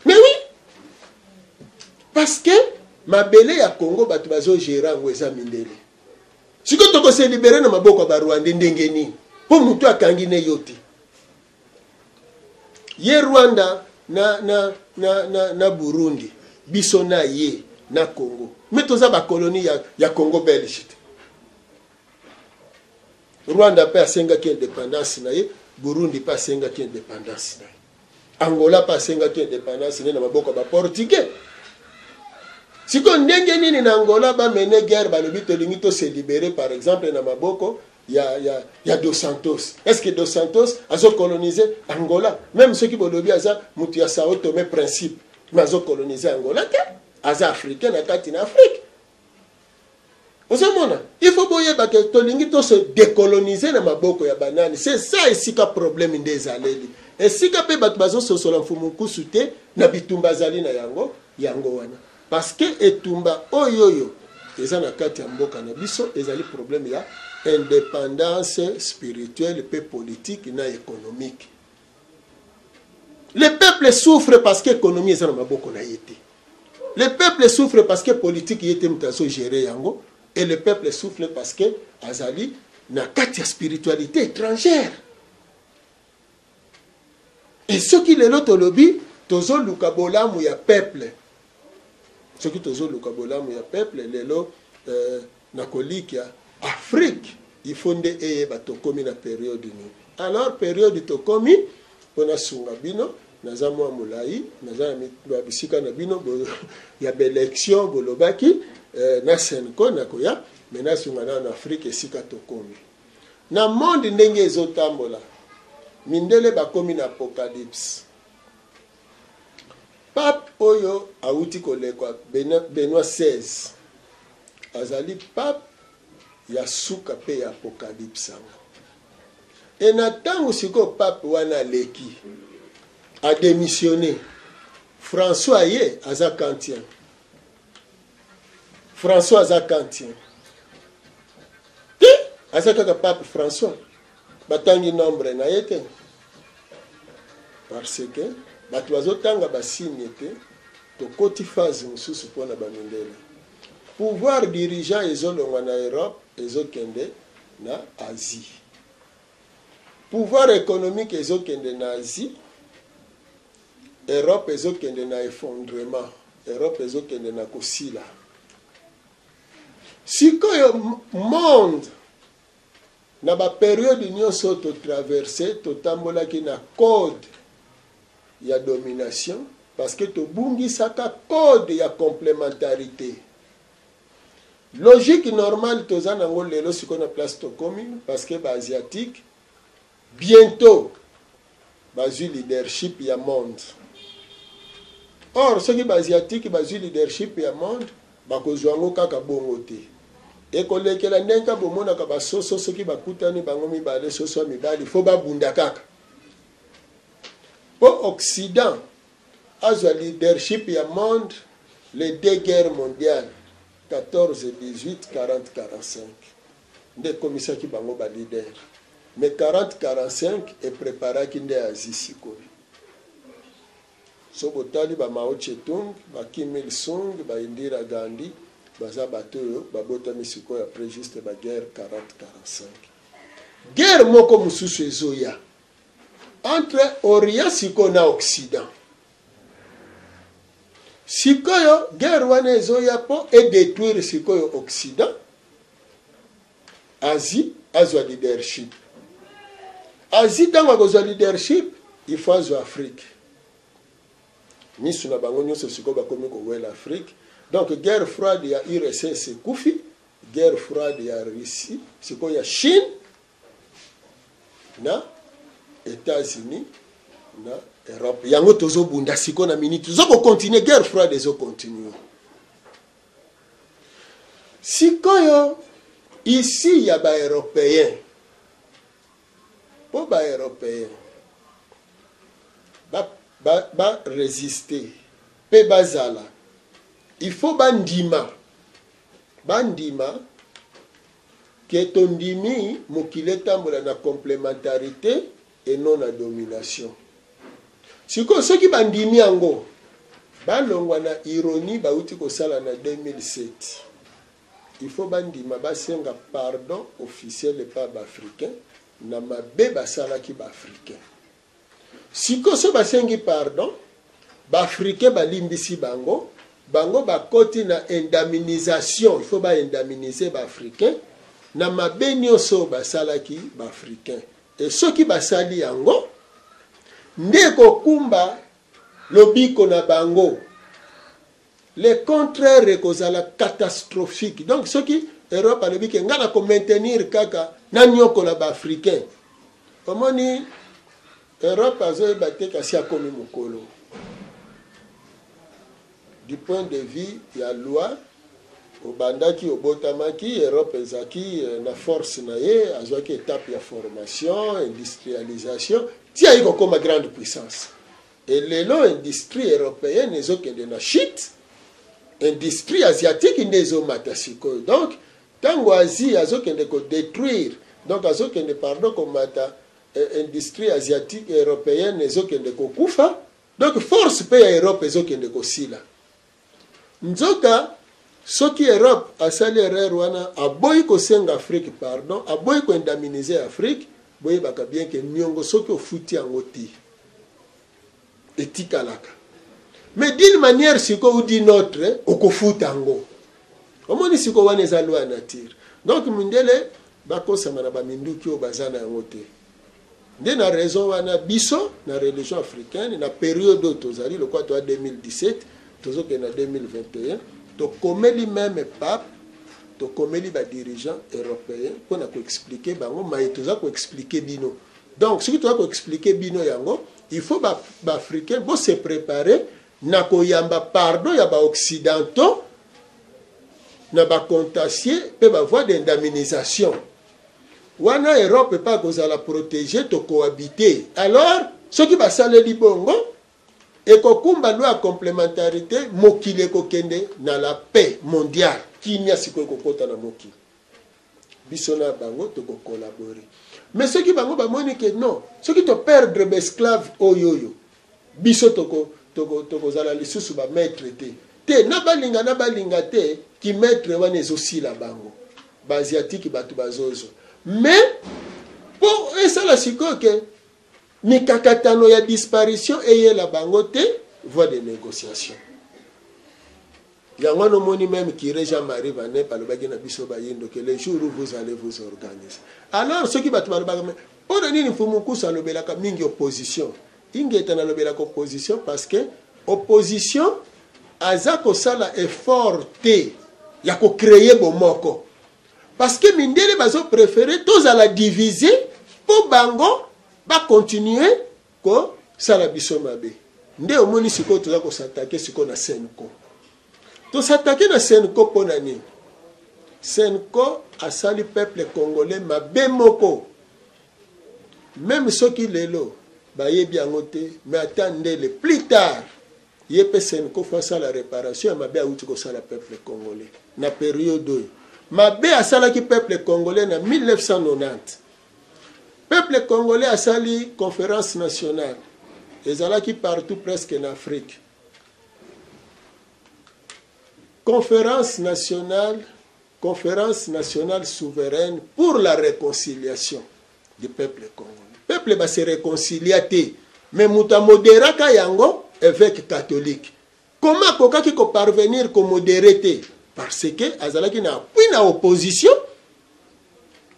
Mais oui, parce que mabele ya Congo bato bazogérer yango eza mindele. Sikoyo tokose libérer na maboko ya barwandais ndenge nini? Mpo moto akangi ne yo te. Ye Rwanda na, na, na, na, na Burundi, biso na ye na Congo. Mais toza ba colonie ya, ya Congo belge te. Rwanda mpe asengaki independance na ye, Burundi mpe asengaki independance na ye. Angola mpe asengaki independance na ye na maboko ya ba portugais. Sikoyo ndenge nini na Angola ba mene guerre, balobi tolingi to se libérer par exemple na maboko ya, ya, ya Dos Santos. Est-ce que Dos Santos azo coloniser Angola? Même soki bolobi aza mutu ya Sao Tome Principe, mais azo coloniser Angola te. Aza africain na kati na Afrique. Ozomona, il faut boyeba ke tolingi to se décoloniser na maboko ya banani. C'est ça esika problème nde ezaleli. Esika pe bato bazososola Mfumu Nkusu te na bitumba azali na yango, yango wana. Parce que etumba oyo oyo eza na kati ya mboka na biso ezali problème ya indépendance spirituelle pe politique na économique. Le peuple souffre parce que économie eza na maboko na ye te. Le peuple souffre parce que politique ye te moto azo gérer yango, et le peuple souffre parce que azali na kati ya spiritualité étrangère. Et soki lelo tolobi tozoluka bolamu ya peuple, soki tozoluka bolamu ya peuple lelo, nakolikia Afrique il faut nde eyeba tokomi na periode nini. Alors periode tokomi mpo nasunga bino, naza mwa molai, naza na bisika na bino ya baelection bolobaki, na Senco nakoya, me nasunga nano Afrique esika tokomi na monde ndenge ezotambola. Mindele bakomi na apocalypse. Pape oyo awuti kolekwa, Benoit 16, azali pape ya suka pe ya apocalypse yango. E na tango sikoyo pape wana aleki, a démissionné, François ye aza kantien. François aza kantien te, aza kaka pape François, batangi nombre na ye te, parce que bato bazotanga basigne te. Tokoti phase mosusu mpona bamindele. Pouvoir dirigeant ezolongwa na Europe ezokende na Asie, pouvoir économique ezokende na Asie, Europe ezokende na effondrement, Europe ezokende na kosila. Sikoyo monde na ba periode nyonso to traverse, totambolaki na code ya domination parce que tobungisaka code ya complémentarité. Logique normale toza nango lelo sikoyo na place tokomi, parce que ba asiatique bientôt bazwi leadership ya monde. Or soki ba asiatique bazwi leadership ya monde, bakozwa yango kaka bongo te, ekolekela ndenge bomonaka basoso soki bakutani bango mibale, soso ya mibali fo babunda kaka po Occident azwa leadership ya monde. Les deux guerres mondiales 14 18 40 45 nde ekomisaki bango ba leader, mais 40 45 epreparaki nde Asie. Sikoyo so botali ba Mao Tse-tung, ba Kim Il Sung, ba Indira Gandhi, baza bato oyo babotami sikoyo après juste ba guerre 40 45. Guerre moko mosusu ezoya entre Orient sikoyo na Occident. Sikoyo guerre wana ezoya mpo edétruire sikoyo Occident, Asie azwa leadership. Asie ntango akozwa leadership, il faut azwa Afrique. Misu na bango nyonso sikoyo bakomi kowela Afrique. Donc guerre froide ya URSS ekufi, guerre froide ya Russie sikoyo, ya Chine na États-Unis na Europe, yango tozobunda sikoyo na minute, tozokocontinue guerre froide ezocontinue sikoyo ici ya baeuropéen, mpo baeuropéen baresiste mpe bazala, il faut bandima, bandima ke tondimi mokili etambola na complémentarité et non na domination. Sikoyo soki bandimi yango, balongwa na ironie bauti kosala na 2007. Il faut bandima basenga pardon officiel epa baafricain. na mabe basalaki ba africain. Sikoyo soki basengi pardon, ba africain balimbisi bango, bango bakoti na indemnisation, il faut ba indemniser ba africain na mabe nionso oyo basalaki ba africain. Et soki basali yango, nde ekokumba lobiko na bango. Le contraire ekozala catastrophique. Donc soki Europe alobi ke nga nako maintenir kaka naniokola ba africains, omoni Europe azoyeba te kasi akomi mokolo. Du point de vue ya loi, obandaki obotamaki, Europe ezaki na force na ye, azwaki etape ya formation, industrialisation, ti ayi kokoma grande puissance. Et lelo industrie europeenne ezo kende na chute, industrie asiatique nde ezo mata sikoyo. Donc tango Asie azo kende ko detruire, donc azo kende pardon ko mata, industrie asiatique europeenne ezo kende ko kufa, donc force pe ya Europe ezo kende ko sila. Nzoka soki Europe asali erreur wana, aboyi kosenga Afrique pardon, aboyi ko indemniser Afrique, boyebaka bien que niongo soki ofuti yango te etikalaka. Mais d'une manière sikoyo ou d'une autre okofuta yango. Omoni sikoyo wana eza loi ya nature. Donc mindele bakosama na ba minduki oyo baza na yango te. Nde na raison wana biso na religion africaine na periode oyo tozali lokola toya 2017 tozokende na 2021 tokomeli meme pape, tokomeli ba dirigeants européens mpo na koexplike bango maye toza koexplike bino. Donc soki toza koexplike bino yango, il faut ba africains bo se preparer na koyamba pardon ya ba occidentaux na ba contentieux mpe ba voies d'indemnisation. Wana Europe epa akozala proteger to cohabiter. Alors soki basaleli bongo ekokumba loi ya complementarite, mokili ekokende na la paix mondiale, kimia sikoyo ekokota na mokili. Biso na bango toko collaborer. Mais soki bango bamoni ke non, soki to perdre ba esclaves oyo oyo, biso toko toko tokozala lisusu ba maitre te. Te na balinga na balinga te, ki maitre wana ezosila bango. Ba asiatique batu bazozwa. Mais po esala sikoyo ke mikakatano ya disparition eyela bango te, voie de négociation. Yango wana omoni meme curé Jean-Marie Vanep alobaki na biso bayindo que le jour où vous allez vous organiser. Alors soki bato balobaka mais pona nini Mfumu Nkusu alobelaka mingi opposition? Ingeta nalobelaka opposition parce que opposition aza kosala effort te ya ko créer bomoko. Parce que mindele bazo préférer tozala diviser po bango ba continuer ko sala biso mabe. Nde omoni sikoyo toza ko s'attaquer sikoyo na Cenco. To s'attaquer na Cenco pona nini? Cenco asali peuple congolais mabe moko. Meme soki lelo bayebi yango te, mais ata ndele plus tard ye pe Cenco faut asala reparation ya mabe awuti kosala peuple congolais na periode oyo. Mabe asalaki peuple congolais na 1990. Peuple congolais asali conference nationale ezalaki partout presque na Afrique. Conference nationale, conference nationale souveraine pour la réconciliation du peuple congolais. Peuple ba se réconcilia te, mais moto amoderaka yango évêque catholique. Comment akokaki ko parvenir ko moderer te? Parce que azalaki na appui na opposition.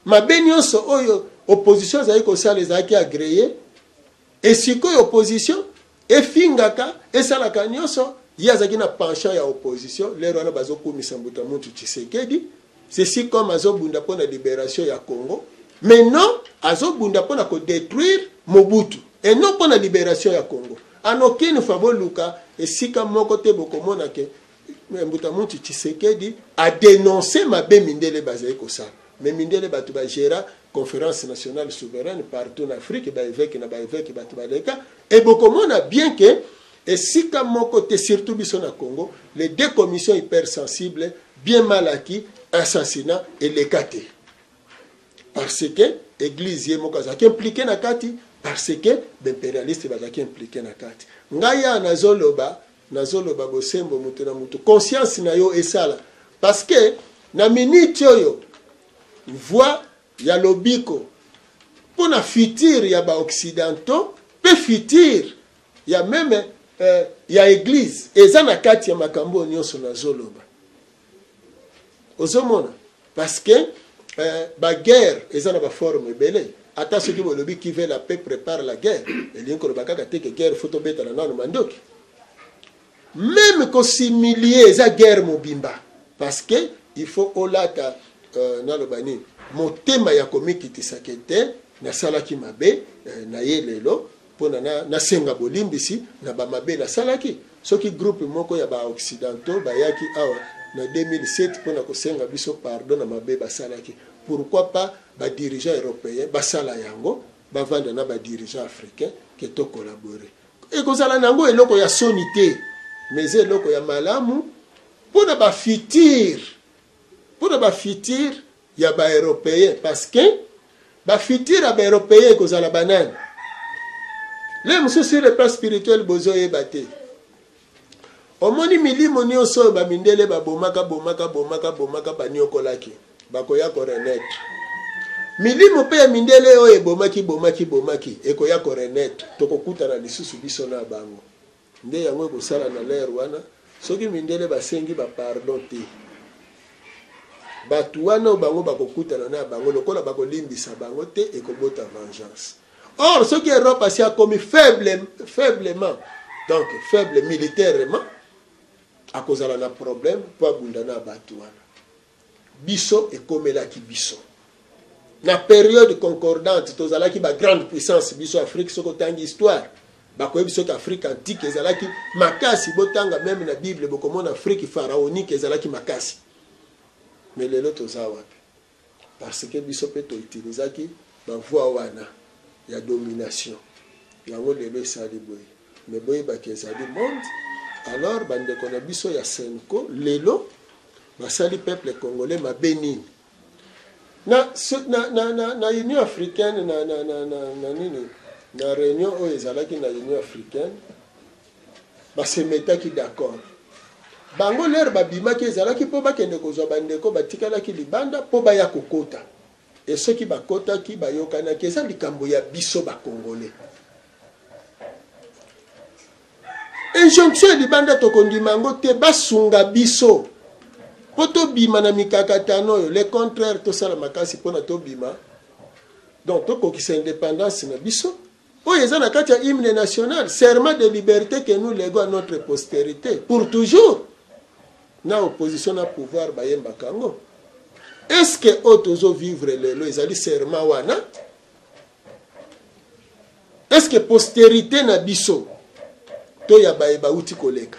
Mabe nyonso oyo opposition azalaki kosala ezalaki agree. Et sikoyo opposition efingaka, esalaka nyonso, ye azalaki na penchant ya opposition. Lero wana bazokumisa Mbuta Muntu Tshisekedi. Ceci comme azobunda mpo na liberation ya Congo, mais non azobunda mpo na ko detruire Mobutu et non mpo na liberation ya Congo. En aucune fois boluka esika moko te bokomona ke Mbuta Muntu Tshisekedi a denoncer mabe mindele bazali kosala. Mais mindele bato ba gera conférence nationale souveraine partout na Afrique, ba évêques na ba évêques bato baleka, et bokomona bien que esika moko te, surtout biso na Congo, les deux commissions hypersensibles, bien mal acquis, assassinat eleka te. Parce que église ye moko azalaki impliqué na kati, parce que ba impérialistes bazalaki impliqué na kati. Ngai awa nazoloba, nazoloba bosembo moto na moto, conscience na yo esala. Parce que na minute oyo voix ya lobiko. mpo na futur ya baoccidentaux mpe futur ya meme eh, ya eglise eza na kati ya makambo oyo nyonso nazoloba. Ozomona, parce que eh, baguerre eza na baforme ebele. Ata soki bolobi qui veut la paix prépare la guerre, elingi koloba kaka te ke guerre fo tobetana nano mandoki. Meme kosimilie eza guerre mobimba, parce que il faut olata naloba nini, motema ya komikitisa ke te nasalaki mabe eh, na ye lelo mpona nasenga bolimbisi na bamabe nasalaki. Soki groupe moko ya baoccidentaux bayaki awa na 2007 mpona kosenga biso pardon na mabe basalaki, pourquoi pas badirigeant européen basala yango, bavanda na badirigeant africain ke tocollabore? Ekozala na yango eloko ya soni te, mais eza eloko ya malamu mpona bafutur, mpona bafutur ya baeuropéen, parce que bafutur ya baeuropéen ekozala banani? Le mosusu sur le plan spirituel bozoyeba te. Omoni milimo nyonso oyo bamindele babomaka, bomaka, bomaka, bomaka, baniokolaki, bakoya korenaître. Milimo mpe ya mindele oyo ebomaki, bomaki, bomaki, ekoya korenaître. Tokokutana lisusu biso na bango. Nde yango ekosala na lere wana, soki mindele basengi bapardon te, bato wana oyo bango bakokutana na bango, lokola bakolimbisa bango te, ekobota vengeance. Or soki Europe asi akomi faible, faiblement, donc faible militairement, akozala na problème mpo abunda na bato wana. Biso ekomelaki biso na période concordante, tozalaki ba grande puissance biso Afrique. Soki otangi histoire, bakoyebi soki Afrique antique ezalaki makasi. Botanga meme na Bible, bokomona Afrique pharaonique ezalaki makasi. Mais lelo toza wapi? Parce que biso mpe toutilisaki bavoi wana ya domination, yango lelo esali boye. Mais boyebaki ezali monde. Alors bandeko na biso ya CENCO lelo basali peuple congolais mabe nini? Na, na, na, na, na Union africaine, na, na, na, na, na nini, na réunion oyo ezalaki na Union africaine, basemetaki d'accord. Bango lere babimaki, ezalaki mpo bakende kozwa bandeko batikalaki libanda mpo baya kokota. E soki bakotaki, bayokanaki, eza likambo ya biso bakongole. Injonction ya libanda tokondima yango te. Basunga biso mpo tobima na mikakatano oyo. Le contraire, tosala makasi mpona tobima, donc tokokisa indépendance na biso oyo eza na kati ya hymne national, serment de liberté que nous léguons à notre postérité pour toujours. Na opposition na pouvoir bayembaka yango. Est ce que oyo tozovivre lelo ezali serment wana? Est ce que postérité na biso to ya baye bauti koleka,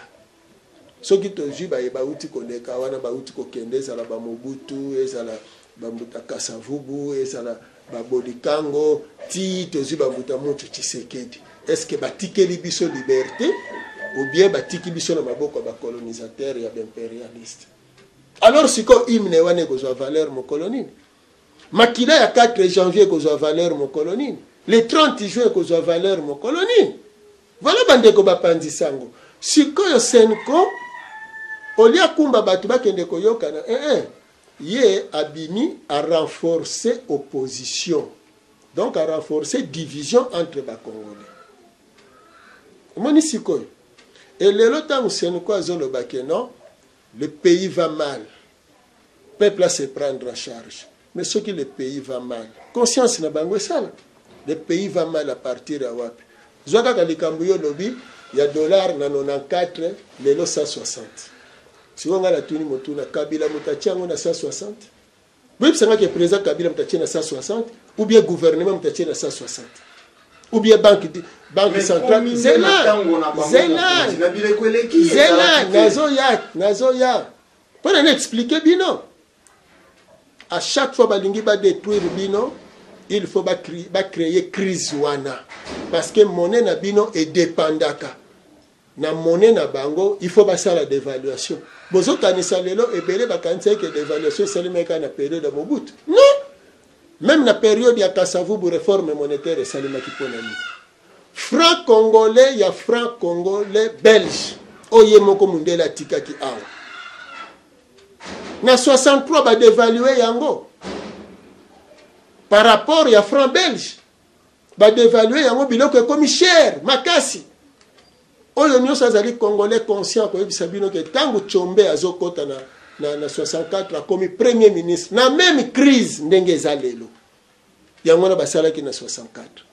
soki tozwi baye bauti koleka wana, bauti kokende, ezala bamobutu, ezala bambuta Kasavubu, ezala babolikango, ti tozwi bambuta mutu Tshisekedi, est ce que batikeli biso liberté ou bien batiki biso na maboko ya bacolonisateur, ya baimpérialiste? Alors sikoyo hymne wana ekozwa valeur mokolo nini? Makila ya 4 janvier ekozwa valeur mokolo nini? Le 30 juin ekozwa valeur mokolo nini? Voilà bandeko bapanzi sango. Sikoyo CENCO olia kumba bato bakende koyokana, eh, eh. Ye abimi a renforcer opposition, donc a renforcer division entre bacongolais. Omoni sikoyo elelo ntango CENCO azoloba ke non, le pays va mal, peuple a se prendre en charge. Mais soki le pays va mal, conscience na bango esala le pays va mal à partir ya wapi? Zwa kaka likambo yo olobi ya dollar na 94, lelo 160. Sikoyo ngai natuni motuna: Kabila moto atia yango na 160? Boyebisanga ke président Kabila moto atie na 160, ou bien gouvernement moto atie na 160, ou bien banque centrale? Zela, zela, zela, nazoya, nazoya mpo na expliquer bino. À chaque fois balingi badétruire bino, il faut bacréer crise wana, parce que monnaie na bino edépendaka na monnaie na bango. Il faut basala dévaluation. Bozokanisa lelo ebele bakanisa eke dévaluation esalemaki kaka na période ya Mobutu. Non, même na période ya Kasavubu réforme monétaire esalemaki. Mpo na nini? Franc congolais ya franc congolais belge oyo ye moko mundele atikaki awa na 63, badevalue yango par rapport ya franc belge. Badevalue yango, biloko ekomi cher makasi. Oyo nyonso azali Congolais conscient akoyebisa bino ke ntango Tshombe azokɔta na 64, akomi premier ministre na même crise ndenge eza lelo. Yango wana basalaki na 64,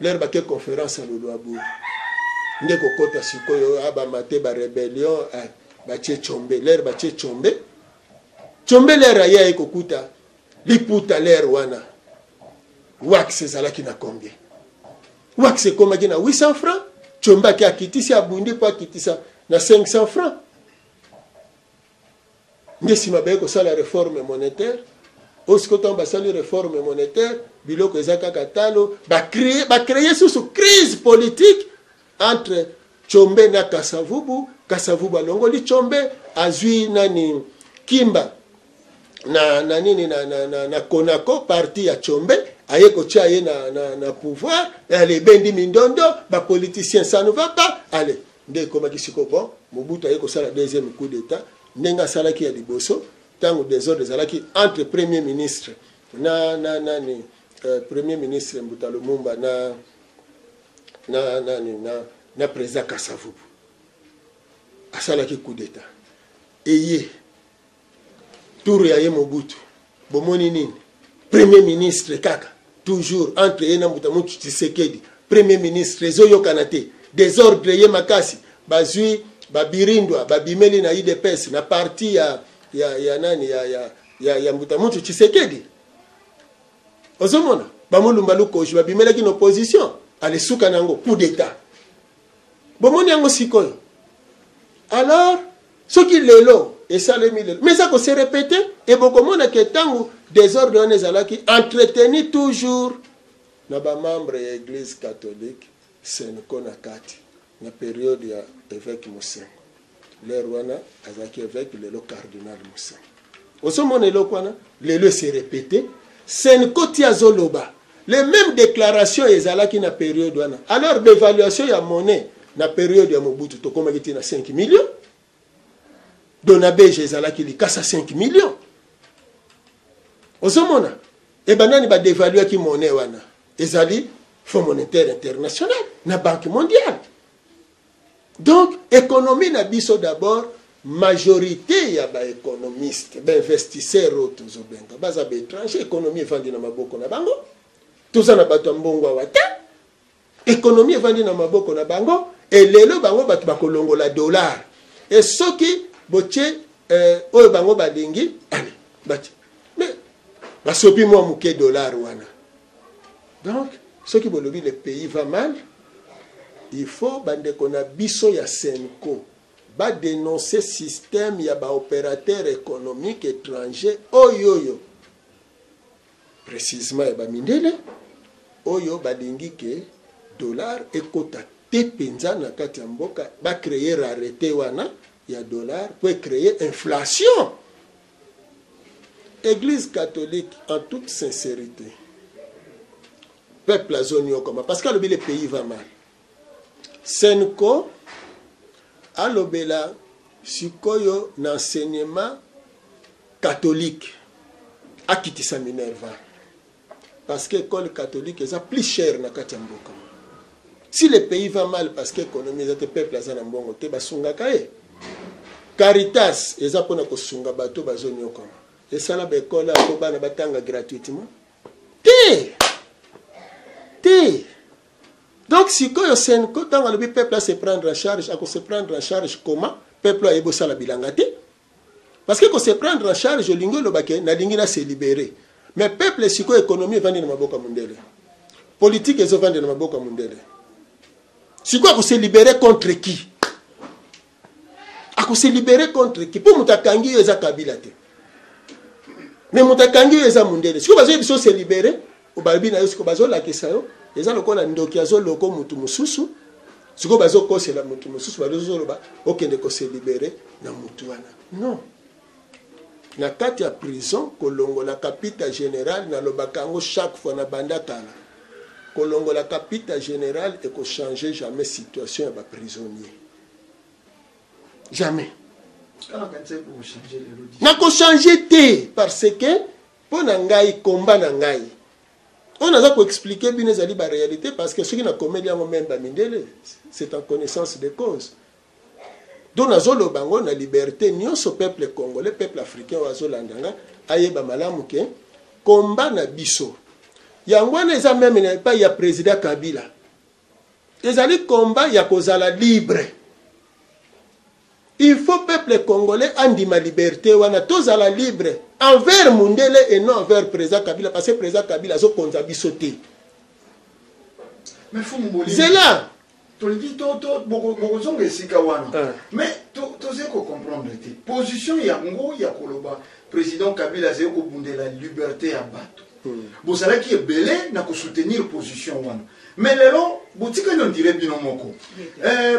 l'heure bake conférence ya Luluabourg, nde kokɔta sikoyo abama te barébellion. Batie Tshombe, l'heure batie Tshombe, Tshombe l'heure aye, aye kokuta liputa. L'heure wana wax ezalaki na combien? Wax ekomaki na 800 francs. Tshombe ake akitisi, abundi mpo akitisa na 500 francs. Nde nsima baye kosala réforme monétaire. Oyo sikoyo, ntango basali réforme monétaire, biloko eza kaka talo. Bacréer susu crise politique entre Tshombe na Kasavubu. Kasavubu alongoli Tshombe, azwi nani? Kimba na nini, na Konako, parti ya Tshombe. Aye kotia ye na pouvoir. Ale, ebendi mindondo, bapoliticien, ça ne va pas. Ale, nde ekomaki sikoyo bon, Mobutu aye kosala deuxième coup d'état ndenge asalaki ya liboso, ntango désordre ezalaki entre premier ministre na nani, premier ministre Mbuta Lumumba na nani, na président Kasavubu. Asalaki coup d'état. Eye tour ya ye Mobutu, bomoni nini? Premier ministre kaka toujours entre ye na Mbuta Mutu Tshisekedi, premier ministre ezoyokana te, désordre ye makasi. Bazwi babirindwa, babimeli na UDPS, na parti ya nani, ya Mbuta Mutu Tshisekedi. Ozomona bamolumba Lukoji babimelaki na opposition. Alesuka na yango coup d'état. Bomoni yango sikoyo. Alors soki lelo esalemi lelo, mais eza kose répéter. E bokomona ke ntango désordre wana ezalaki entretenu toujours na bamembre ya Église catholique, CENCO na kati, na période ya évêque Monsengwo. L'heure wana azalaki évêque, lelo cardinal Monsengwo. Ozomona eloko wana lelo ese répété. CENCO ti azoloba les mêmes déclarations ezalaki na période wana. Alors dévaluation ya monnaie na période ya Mobutu, tokomaki ti na 5 millions. Dona Beige ezalaki likasa 5 millions. Ozomona ebandani badevaluaki monnaie wana, ezali Fonds monétaire international na Banque mondiale. Donc économie na biso d'abord, majorité ya baéconomiste, bainvestisseur oyo tozobenga, baza baétranger. Économie evandi na maboko na bango. Toza na bato ya mbongo awa te. Économie evandi na maboko na bango. Elelo bango bato bakolongola dollar. E soki botie oyo bango balingi, ale batie, mais basopi mwa moke dollar wana. Donc soki bolobi le pays va mal, il faut bandeko na biso ya CENCO badénoncer système ya baopérateur économique étranger oyo, précisement ya bamindele oyo balingi ke dollar ekota te mpenza na kati ya mboka. Bacréer rareté wana ya dollar po ecréer inflation. Église catholique, en toute sincérité, peuple azoniokama parce que alobi le pays va mal. CENCO alobela sikoyo na enseignement catholique, akitisa minerval, parce que école catholique eza plus cher na kati ya mboka. Si le pays va mal parce que économie eza te, peuple aza na mbongo te, basungaka ye. Caritas eza mpona kosunga bato bazoniokama. Esala baekole mpo bana batanga gratuitement te te. Donc sikoyo CENCO, ntango alobi peuple ase prendre en charge, akose prendre en charge comment? Peuple ayebi osala bilanga te. Parce que kose prendre en charge, olingi oloba ke nalingi na se libérer. Mais peuple sikoyo, économie evandi na maboko ya mondele, politique ezovandi na maboko ya mondele. Sikoyo akose libérer contre qui? Akose libérer contre qui? Mpo moto akangi yo eza Kabila te, mais moto akangi yo eza mondele. Sikoyo bazoyebi so se libérer, balobi na yo sikoyo, bazolakisa yo, eza lokola ndoki azoloko motu mosusu. Sikoyo bazokosela motu mosusu, bazoloba okende kose libérer na motu wana. Non, na kati ya prison, kolongola kapita général, nalobaka yango chaque fois na banda kala, kolongola kapita général ekochange jamais situation ya baprisonnier, jamais. Nakochange te, parce que mpo na ngai, komba na ngai. Oyo naza koexpliquer bino ezali baréalité, parce que soki nakomeli yango même bamindele, c'est en connaissance de cause. Donc nazoloba yango na liberté nyonso. Peuple congolais, peuple africain oyo azolanda nga ayeba malamu ke komba na biso yango wana eza même na epai ya président Kabila, ezali komba ya kozala libre. Il faut peuple congolais andima liberté wana, tozala libre envers mundele et non envers président Kabila, parce que président Kabila azokonza biso te. Mais fumu Bolingi, Zela. Tolingi bokozonga esika wana. Ah. Mais tozali kocomprendre te position yango ya koloba président Kabila azali kobundela liberté ya bato. Bozalaki ebele na kosoutenir position wana, mais lelo botikali on dirait bino moko.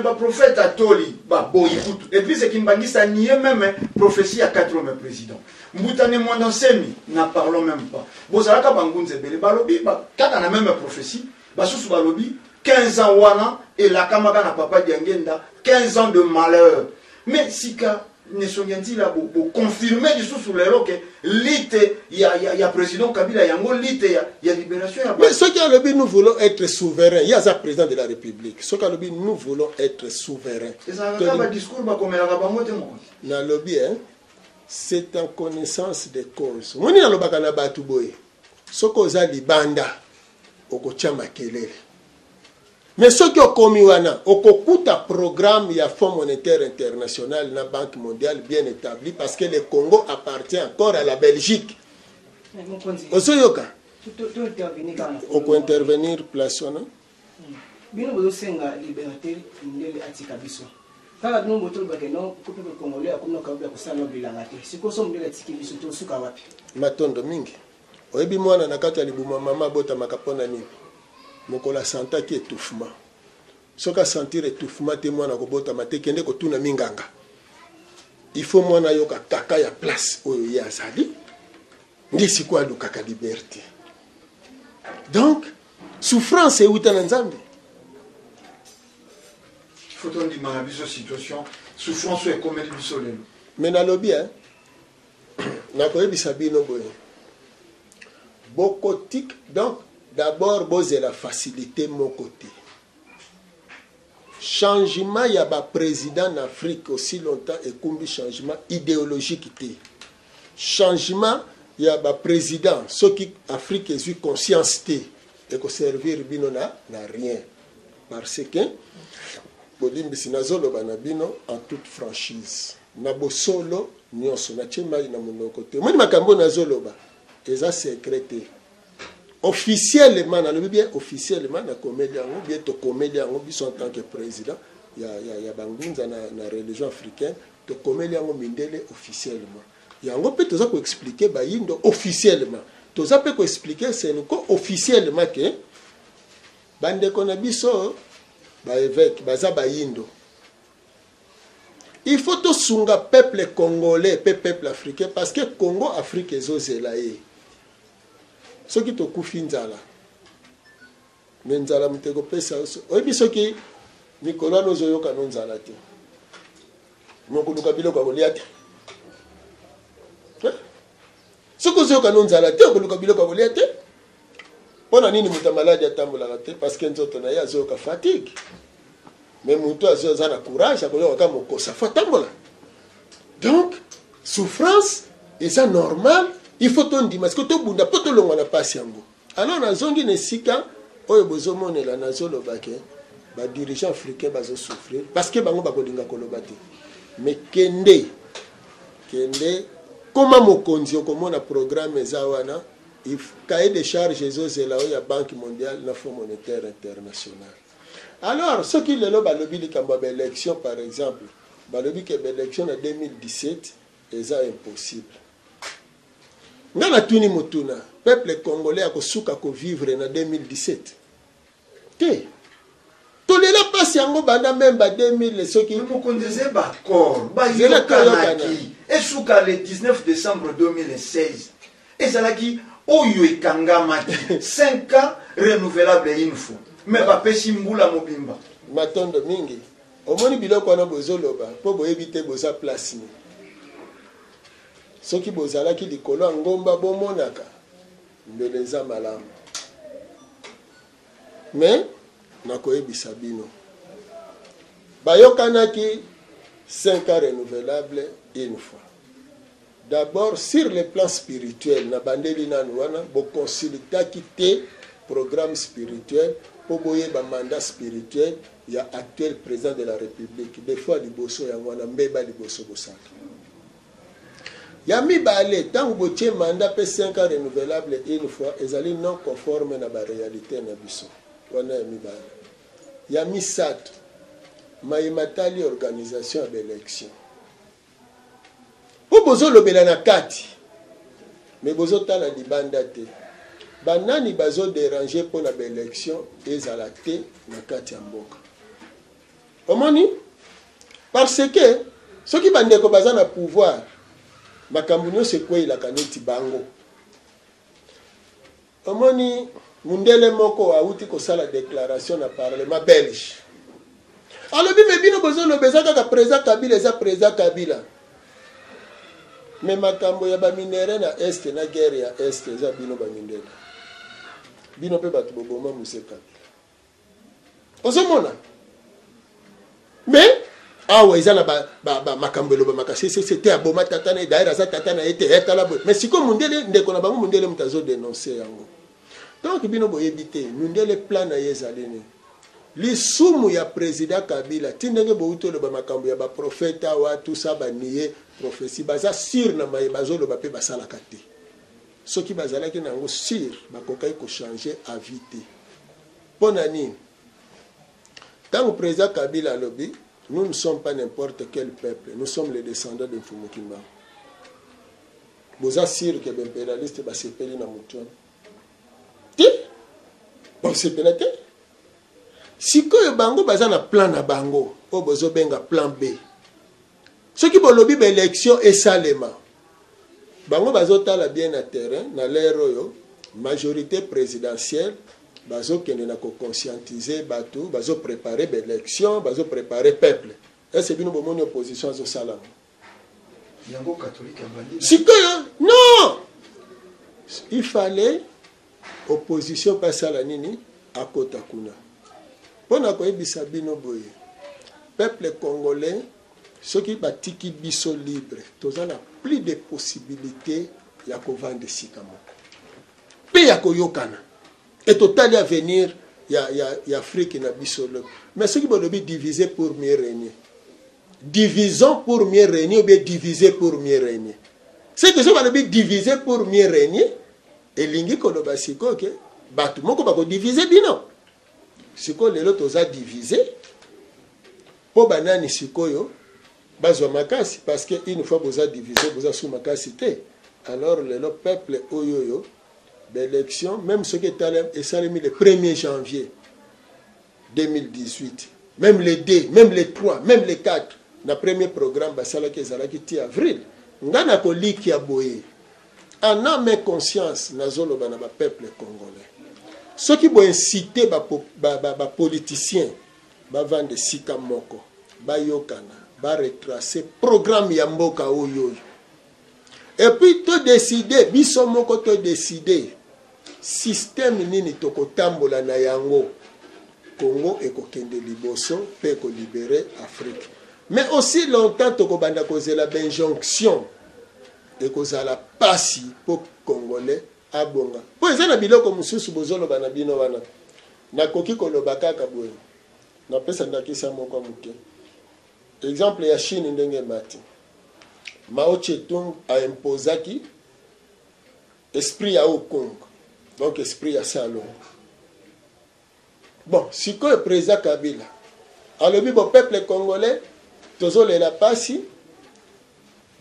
Baprophète atoli baboyi kutu église Kimbanguiste anie même prophétie ya 4 président Mbutane Mwanda Nsemi, n'en parlons même pas. Bozalaka bangunza ebele balobi kaka na même prophétie. Basusu balobi 15 ans wana elakamaka na papa Diangenda, 15 ans de malheur. Mais sika nesongi ya nzila boconfirme lisusu lelo ke lutte ya président Kabila yango lutte ya libération ya Mais soki alobi nous voulons être souverain, ye aza président de la République, soki alobi nous voulons être souverain, Ezalaka kaka badiscours bakomelaka bango te, mokonzi. Nalobi, hein, c'est en connaissance de cause. Moni nalobaka na bato boye: soki oza libanda, okotia makelele, mais soki okomi wana, okokuta programme ya Fonds monétaire international na Banque mondiale bien établi, parce que le Congo appartient encore à la Belgique. Mais mokonzi, Ozoyoka? To intervenir kaka na Okointervenir place wana. Bino bozosenga liberté, ndele atika biso kaka. Bino botolobake non, ko peuple congolais akomi na kabila kosala no bilanga te. Sikoyo so mondele atiki biso, tosuka wapi? Matondo mingi. Oyebi, mwana na kati ya libuma mama abotamaka mpo na nini? Mokolo asantaki étouffement. Soki asentir étouffement te, mwana akobotama te. Kende kotuna minganga. Il faut mwana ayoka kaka ya place oyo ye azali, nde sikoyo alukaka liberté. Donc souffrance euta na Nzambe. Faut tondima na biso situation, souffrance oyo ekomeli biso lelo. Me nalobi, hein, nakoyebisa bino boye: bokotik donc d'abord bozela facilité moko te. Changement ya baprésident na Afrique, aussi longtemps ekumbi changement idéologique te, changement ya baprésident, soki Afrique ezwi conscience te, ekoservir bino na rien. Parce que bolimbisi, nazoloba na bino en toute franchise, na bosolo nyonso, natie mai na monoko te. Omoni, makambo oyo nazoloba eza secret te. Officiellement, nalobi bien, officiellement nakomeli yango bien, tokomeli yango biso en tant que président ya bangunza na religion africaine, tokomeli yango mindele officiellement. Yango mpe toza koexpliquer bayindo officiellement, toza mpe koexpliquer Senko officiellement ke bandeko na biso baévêque baza bayindo. Il faut tosunga peuple congolais mpe peuple africain, parce que Congo, Afrique ezozela ye. Soki tokufi nzala, me nzala moto ekopesa. Oyebi, soki mikolo wana ozoyoka no nzala te, mokoluka biloko ya kolia te. Soki ozoyoka no nzala te, okoluka biloko ya kolia te. Mpo na nini moto ya maladi atambolaka te? Parce que nzoto na ye azoyoka fatigue. Mais moto aza na courage, akoyoka kaka mokosa, faut atambola. Donc souffrance eza normal, il faut tondima siko, tobunda mpo tolongwa na mpasi yango. Alors nazongi na esika oyo bozomonela, nazoloba ke badirigeant africain bazosouffrir parce que bango bakolinga koloba te. Mais kende, kende koma mokonzi, okomona programme eza wana, cahier de charge ezozela oyo ya Banque mondiale na Fonds monétaire international. Alors soki lelo balobi likambo ya baélection, par exemple balobi ke baélection na 2017 eza impossible, nga natuni motuna: peuple congolais akosuka kovivre na 2017 te? Tolela mpasi yango banda même ba 2000 soki. Mokonzi, eza baaccord Zela toyokana. bayokanaki esuka le 19 décembre 2016. Ezalaki oyo ekangamaki 5 ans renouvelable une fois, mais bapesi mbula mobimba. Matondo mingi. Omoni biloko wana bozoloba mpo boyebi te boza place nini. Soki bozalaki likolo ya ngomba, bomonaka mbele eza malamu. Mais nakoyebisa bino, bayokanaki 5 ans renouvelable une fois. D'abord sur le plan spirituel, na bandeli nanu wana, boconsultaki te programme spirituel mpo boyeba mandat spirituel ya actuel président de la République. Des fois liboso yango wana mbeba liboso bosala. Ya mibale, ntango botie mandat mpe 5 ans renouvelable une fois, ezali non conforme na baréalité na biso. Wana ya mibale. Ya misato, mayema tali organisation ya baélection. Mpo bozolobela na kati, me bozotala libanda te. Banani bazoderange mpo na baélection ezala te na kati ya mboka. Omoni? Parce que soki bandeko baza na pouvoir, makambo nyonso ekweyelaka neti bango. Omoni, mundele moko awuti kosala déclaration na parlement belge. Alobi me bino bozoloba eza kaka président Kabila, eza président Kabila. Me makambo ya baminere na este na guerre ya este eza bino bamindele. Bino mpe bato boboma Muse Kabila. Ozomona? Me awa eza na makambo elobamaka sesese te, aboma tata na ye, d'ailleurs aza tata na ye te, etala boye. Mais sikoyo mundele, ndeko na bango mundele moto azodenonce yango. Donc bino boyebi te mundele plan na ye ezali nini. Lisumu ya président Kabila ti ndenge bouti oloba makambo ya baprofete awa, tout ça, banie prophétie, baza sur na maye bazoloba mpe basalaka te. Soki bazalaki na yango sur, bakokaki kochange avis te. Mpo na nini? Ntango président Kabila alobi nous ne sommes pas n'importe quel peuple, nous sommes les descendants de Mfumu Kimbangu, boza sûr ke baimpérialiste basepeli na motu wana te? Basepela te. Sikoyo bango baza na plan na bango oyo bozobenga plan B. Soki bolobi baélection esalema, bango bazotala bien na terrain. Na l'heure oyo majorité présidentielle bazokende na koconscientiser bato, bazoprépare baélection, bazoprépare peuple. Ese bino bomoni opposition azosala yango? Catholique abandi. Sikoyo non, il fallait opposition mpe asala nini? Akota kuna mpo na koyebisa bino boye: peuple congolais, soki batiki biso libre, toza na plus de possibilité ya kovanda esika moko mpe ya koyokana e totali avenir ya Afrique na biso lobi. Mais soki bolobi diviser pour mieux régner, divisons pour mieux régner ou bien diviser pour mieux régner, c'est que soki balobi diviser pour mieux régner, elingi koloba sikoyo ke bato moko bakodivise bino. Sikoyo lelo toza divise mpo banani sikoyo bazwa makasi? Parce que une fois boza divise, boza su makasi te. Alors lelo peuple oyo baélection, même soki esalemi le 1er janvier 2018, même le 2, même le 3, même le 4, na premier programme basalaki ezalaki ti avril. Nga na kolikia boye, en âme et conscience, nazoloba na bapeuple congolais: soki boincite bapoliticien ba bavanda esika moko, bayokana, baretrace programme ya mboka oyo, et puis todécide biso moko, todécide système nini tokotambola na yango, Congo ekokende liboso mpe ekolibere Afrique. Mais aussi longtemps tokobanda kozela bainjonction, ekozala pasi mpo congolais abonga. Mpo eza na biloko mosusu bozoloba na bino wana, nakoki koloba kaka boye, napesa ndakisa moko moke, exemple ya Chine. Ndenge emati, Mao Tse-tung aimposaki esprit ya Okong, donc esprit ya Salongo. Bon, sikoyo président Kabila alobi: bo peuple congolais, tozolela pasi,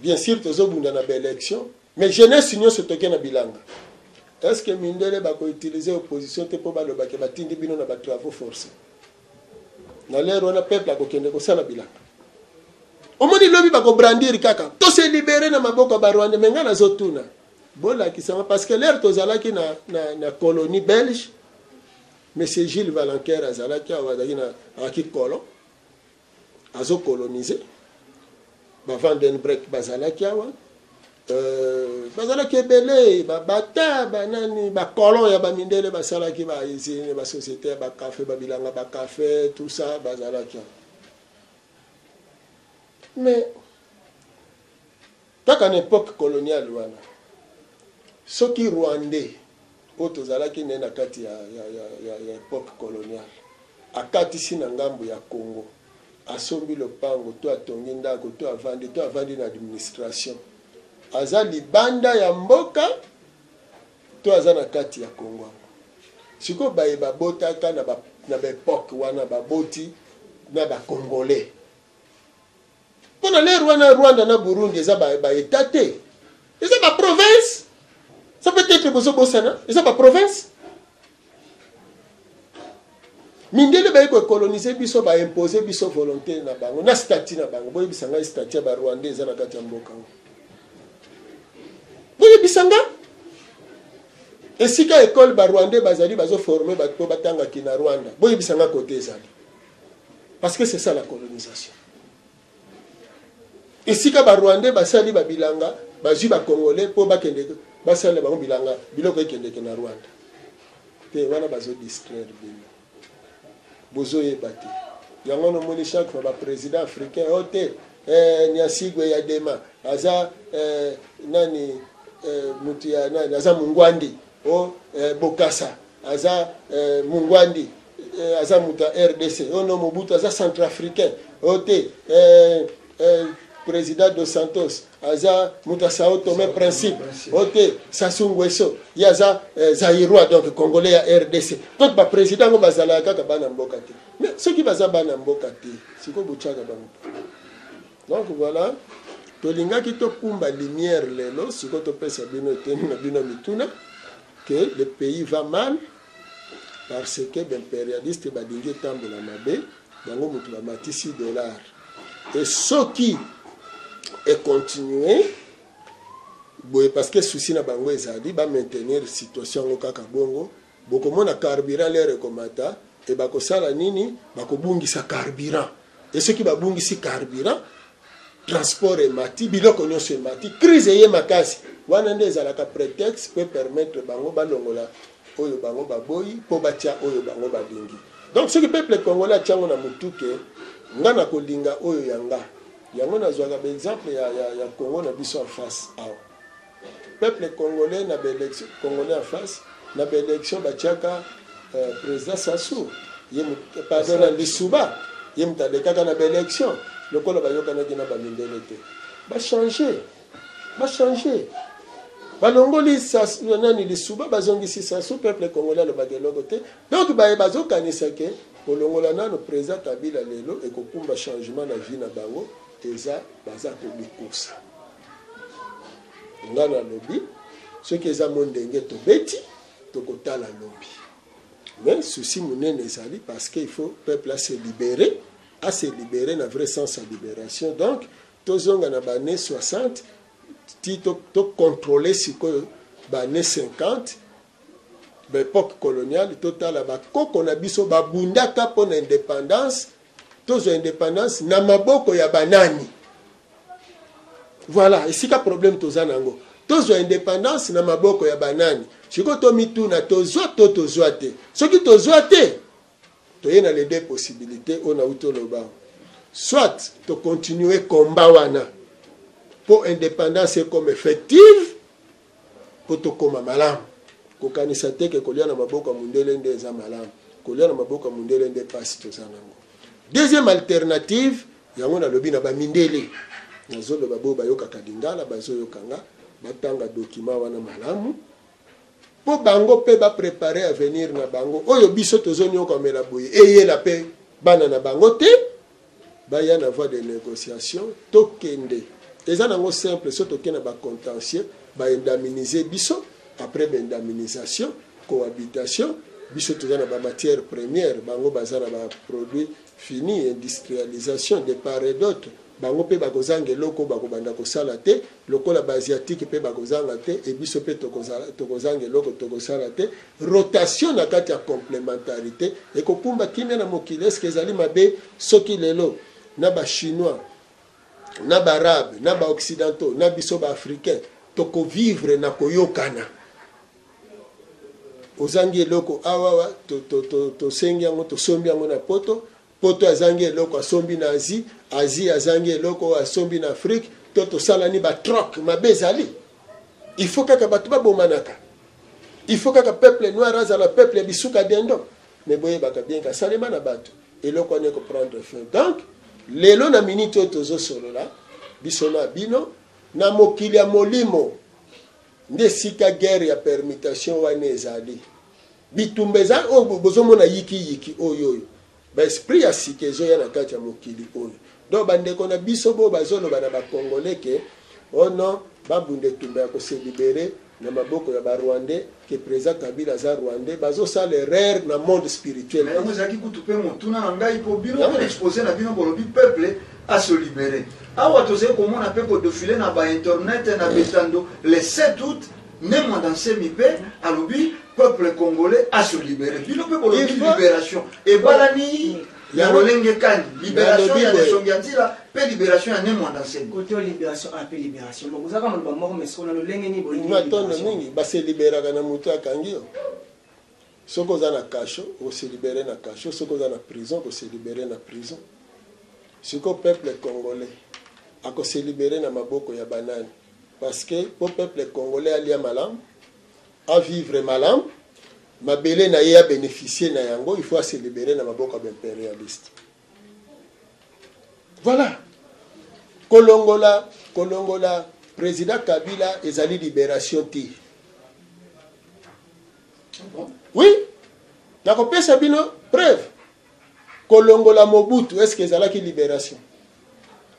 bien sûr tozobunda na baélection, mais jeunesse nyonso toke na bilanga. Est ce que mindele bakoutilize opposition te mpo balobake batindi bino na batravaux forcé? Na lere wana peuple akokende kosala bilanga. Omoni, lobi bakobrandir kaka tose libere na maboko ya barwandais. Me ngai nazotuna, bolakisama, parce que lere tozalaki na colonie belge, monsieur Gilles Valenquer azalaki awa, azalaki na azalaki colon, azocolonise. Ba Van den Breck bazalaki awa. Euh, bazalaki ebele babata banani bacolon ya bamindele basalaki bausine basociété ya bacafe babilanga bacafe tout ça bazalaki yango. Mais kaka na époque coloniale wana, soki Rwandais oyo tozalaki naye na kati ya époque coloniale akatisi na ngambo ya Congo, asombi lopango to atongi ndako to avandi na administration, aza libanda ya mboka to aza na kati ya Congo yango? Sikoyo baye babotaka na baépoque wana, baboti na Bacongolais, mpo na l'heure wana Rwanda na Burundi eza baétat te, eza baprovince. Ça peut être bozobosana, eza baprovince. Mindele baye kocoloniser biso, baimpose biso volonté na bango na statut na bango. Boyebisa ngai, statut ya Barwandais eza na kati ya mboka yango? Boyebisa nga esika école Barwandais bazali bazoformer bato mpo batangaki na Rwanda. Boyebisa nga kote ezali, parce que c'est ça la colonisation. Esika Barwandais basali babilanga, bazwi Bacongolais mpo bakende basalela bango bilanga, biloko ekendeke na Rwanda te. Wana bazodistraire bino, bozoyeba te. Yango nomoni chaque fois baprésident africain oyo te, Gnassingbé Eyadéma aza nani, mutu ya nani, aza Mungwandi o Bokassa aza Mungwandi, aza mutu ya RDC oyo no, Mobutu aza Centrafricain oyo te, président Dos Santos aza mutu ya Sao Tomé Principe oyo te, Sassou Nguesso ye aza Zaïrois, donc Congolais ya RDC. Donc baprésident yango bazalaka kaka bana mboka te. Mais soki baza bana mboka te, sikoyo botiaka bango? Donc voilà, tolingaki tokumba lumière lelo. Sikoyo topesa bino eteni na bino mituna que le pays va mal parce que baimpérialiste balingi etambola mabe. Bango moto bamatisi dollar, e soki econtinue boye, parce que souci na bango ezali bamaintenir situation yango kaka bongo, bokomona carburant l'heure ekomata e bakosala nini? Bakobungisa carburant. E soki babungisi carburant, transport emati, biloko nyonso emati, crise eye makasi. Wana nde ezalaka prétexte mpe permettre bango balongola oyo bango baboyi mpo batia oyo bango balingi. Donc soki peuple congolais atiango na motu ke nga na kolinga oyo ya nga, yango nazwaka baexemple ya Congo na biso en face awa. Peuple congolais na baélection, Congolais en face na baélection, batiaka président Sassou ye, pardon, na Lisuba, ye moto alekaka na baélection. Lokola bayokanaki na bamindele te, bachange, bachange, balongoli nani, Lisuba, bazongisi Sassou. Peuple congolais alobaka eloko te. Donc baye bazokanisa ke kolongola nano président Kabila lelo ekokumba changement na vie na bango, eza baza komikosa. Nga nalobi, soki eza mo ndenge tobeti, tokotala lobi. Mais souci monene ezali parce que il faut peuple ase libérer, ase libérer na vrai sens ya libération. Donc tozonga na baannées 60 ti tocontrôle sikoyo baannées 50, baépoque coloniale. Totala bakoko na biso babundaka mpo na indépendance. Tozwa indépendance na maboko ya banani? Voilà esika problème toza nango. Tozwa indépendance na maboko ya banani? Sikoyo tomituna, tozwa to tozwa te? Soki tozwa te, toye na les deux possibilités oyo nauti oloba: soit tocontinue combat wana mpo indépendance ekoma effective, mpo tokóma malamu. Kokanisa te ke kolia na maboko ya mundele nde eza malamu. Kolia na maboko ya mundele nde mpasi toza nango. Deuxième alternative, yango nalobi na bamindele, nazoloba boyo bayokaka lingala, bazoyokanga, batanga document wana malamu mpo bango mpe baprépare avenir na bango. Oyo biso tozonyokamela boye eyela mpe bana na bango te. Baya na voie de négociation, tokende. Eza nango simple. So tokende na bacontentieux, baindemniser biso. Après baindemnisation, cohabitation. Biso toza na bamatière première, bango baza na baproduit fini. Industrialisation de part et d'autre. Bango mpe bakozanga eloko bakobanda kosala te, lokola baasiatique mpe bakozanga te, e biso mpe tokozanga eloko tokosala te. Rotation na kati ya complémentarité ekokumba kimia na mokili. Eske ezali mabe soki lelo na Bachinois, na Baarabe, na Baoccidentaux, na biso Baafricain, Tokovivre na koyokana. Ozangi eloko awawa, tosengi yango, tosombi yango na poto. Poto azangi eloko, asombi na Asie. Asie azangi eloko, asombi na Afrique. To tosalani batroc mabe ezali. Il faut kaka bato babomanaka, il faut kaka peuple noir azala peuple ya bisuka dendo. Mais boyebaka bien kasalema na bato, eloko wana ekoprendre fin. Donc lelo na minute oyo tozosolola biso na bino, na mokili ya molimo nde esika guerre ya permutation wana ezali. Bitumba eza oyo bozomona yikiyiki oyo oyo baesprit ya sika ezoya na kati ya mokili oyo. Donc bandeko na biso boyo bazoloba na bacongolais ke oh non, babunda etumba ya kose libérer na maboko ya barwandais, ke président Kabila aza rwandais, bazosala erreur na monde spirituel. Mais yango ezalaki kutu mpe motuna na ngai, mpo bino mpe exposé na bino bolobi peuple ase libérer. Awa tozali komona mpe kodéfiler na bainternet na betando le 7 août, Ne Mwanda Nsemi mpe alobi peuple congolais ase libérer. Bino mpe bolobi libération ebalani ya lolenge kani? Libération ya Nesongi ya Nzila mpe libération ya Ne Mwanda Nsemi? Kote oyo libération a mpe libération, bon, kozaka maloba moko, mais sikoyo na lolenge nini bolingi Matondo libération? Mingi base libéraka na moto akangi yo. Soki oza na cachot, okose libérer na cachot. Soki oza na prison, okose libérer na prison. Sikoyo peuple congolais akose libérer na maboko ya banani? Parce que po peuple congolais alia malamu, avivre malamu, mabele na ye abénéficie na yango, il faut ase libérer na maboko ya baimpérialiste. Voilà. Kolongola président Kabila ezali libération te. Oui, nakopesa bino preuve. Kolongola Mobutu, est ce que ezalaki libération?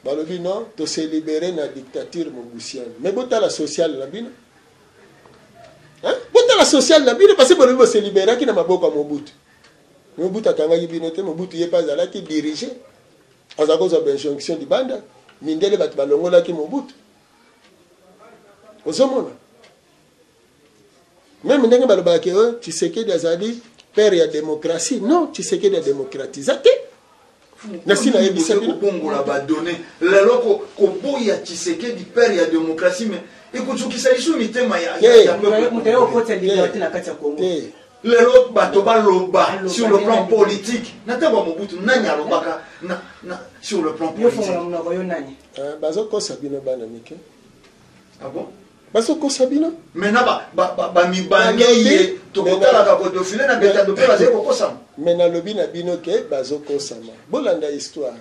Balobi non, tose libérer na dictature mobusienne. Mais botala social na bino. Hein? Botala social na bino, parce que bolobi bose libéraki na maboko ya Mobutu. Mobutu akangaki bino te. Mobutu ye mpe azalaki dirigé, aza kozwa bainjonction libanda. Mindele bato balongolaki Mobutu. Ozomona même ndenge balobaka ke oyo Tshisekedi azali père ya démocratie. Non, Tshisekedi adémocratisa te. Nasi nayebisa bino. Kobongola badonnées lelo, koboya Tshisekedi père ya démocratie, mais ekozokisa lisu mitema ya peuple. Moto aye kokotisa liberté na kati ya Congo. Te. Lelo bato baloba Baloba sur le plan nani? politique, na ntango ya Mobutu nani alobaka sur le plan Yo fongola politique? monoko, yo nani? Ah, bazokosa bino bana mike. Ah bon? Bazokosa bino. Maintenant bamibange ye tokotalaka kodéfiler na betando mpe bazali kokosama. Me nalobi na bino ke bazokosama. Bolanda histoire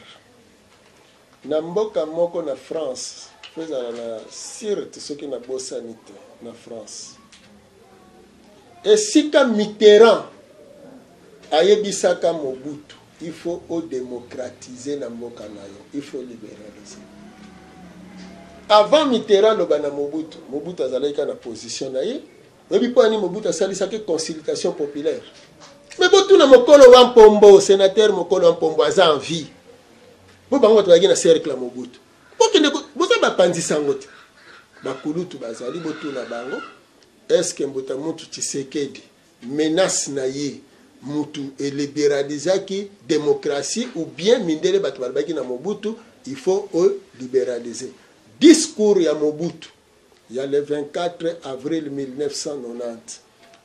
na mboka moko na France, po ezala na Sirte, soki nabosani te, na France, esika Mitterrand ayebisaka Mobutu: il faut odémocratiser na mboka na yo, il faut libéraliser. Avant Mitterrand aloba na Mobutu, Mobutu azalaki kaka na position na ye. Oyebi mpo ani Mobutu asalisaki consultation populaire? Me botuna mokolo wa Mpombo, sénateur mokolo wa Mpombo aza en vie, po bango bato bazalaki na cercle ya Mobutu. Bokende boza bapanzisa yango te. Bakulutu bazali, botuna bango: est-ce mbuta mutu Tshisekedi, menace na ye mutu elibéralisaki démocratie, ou bien mindele bato balobaki na Mobutu il faut olibéraliser? Discours ya Mobutu ya le 24 avril 1990,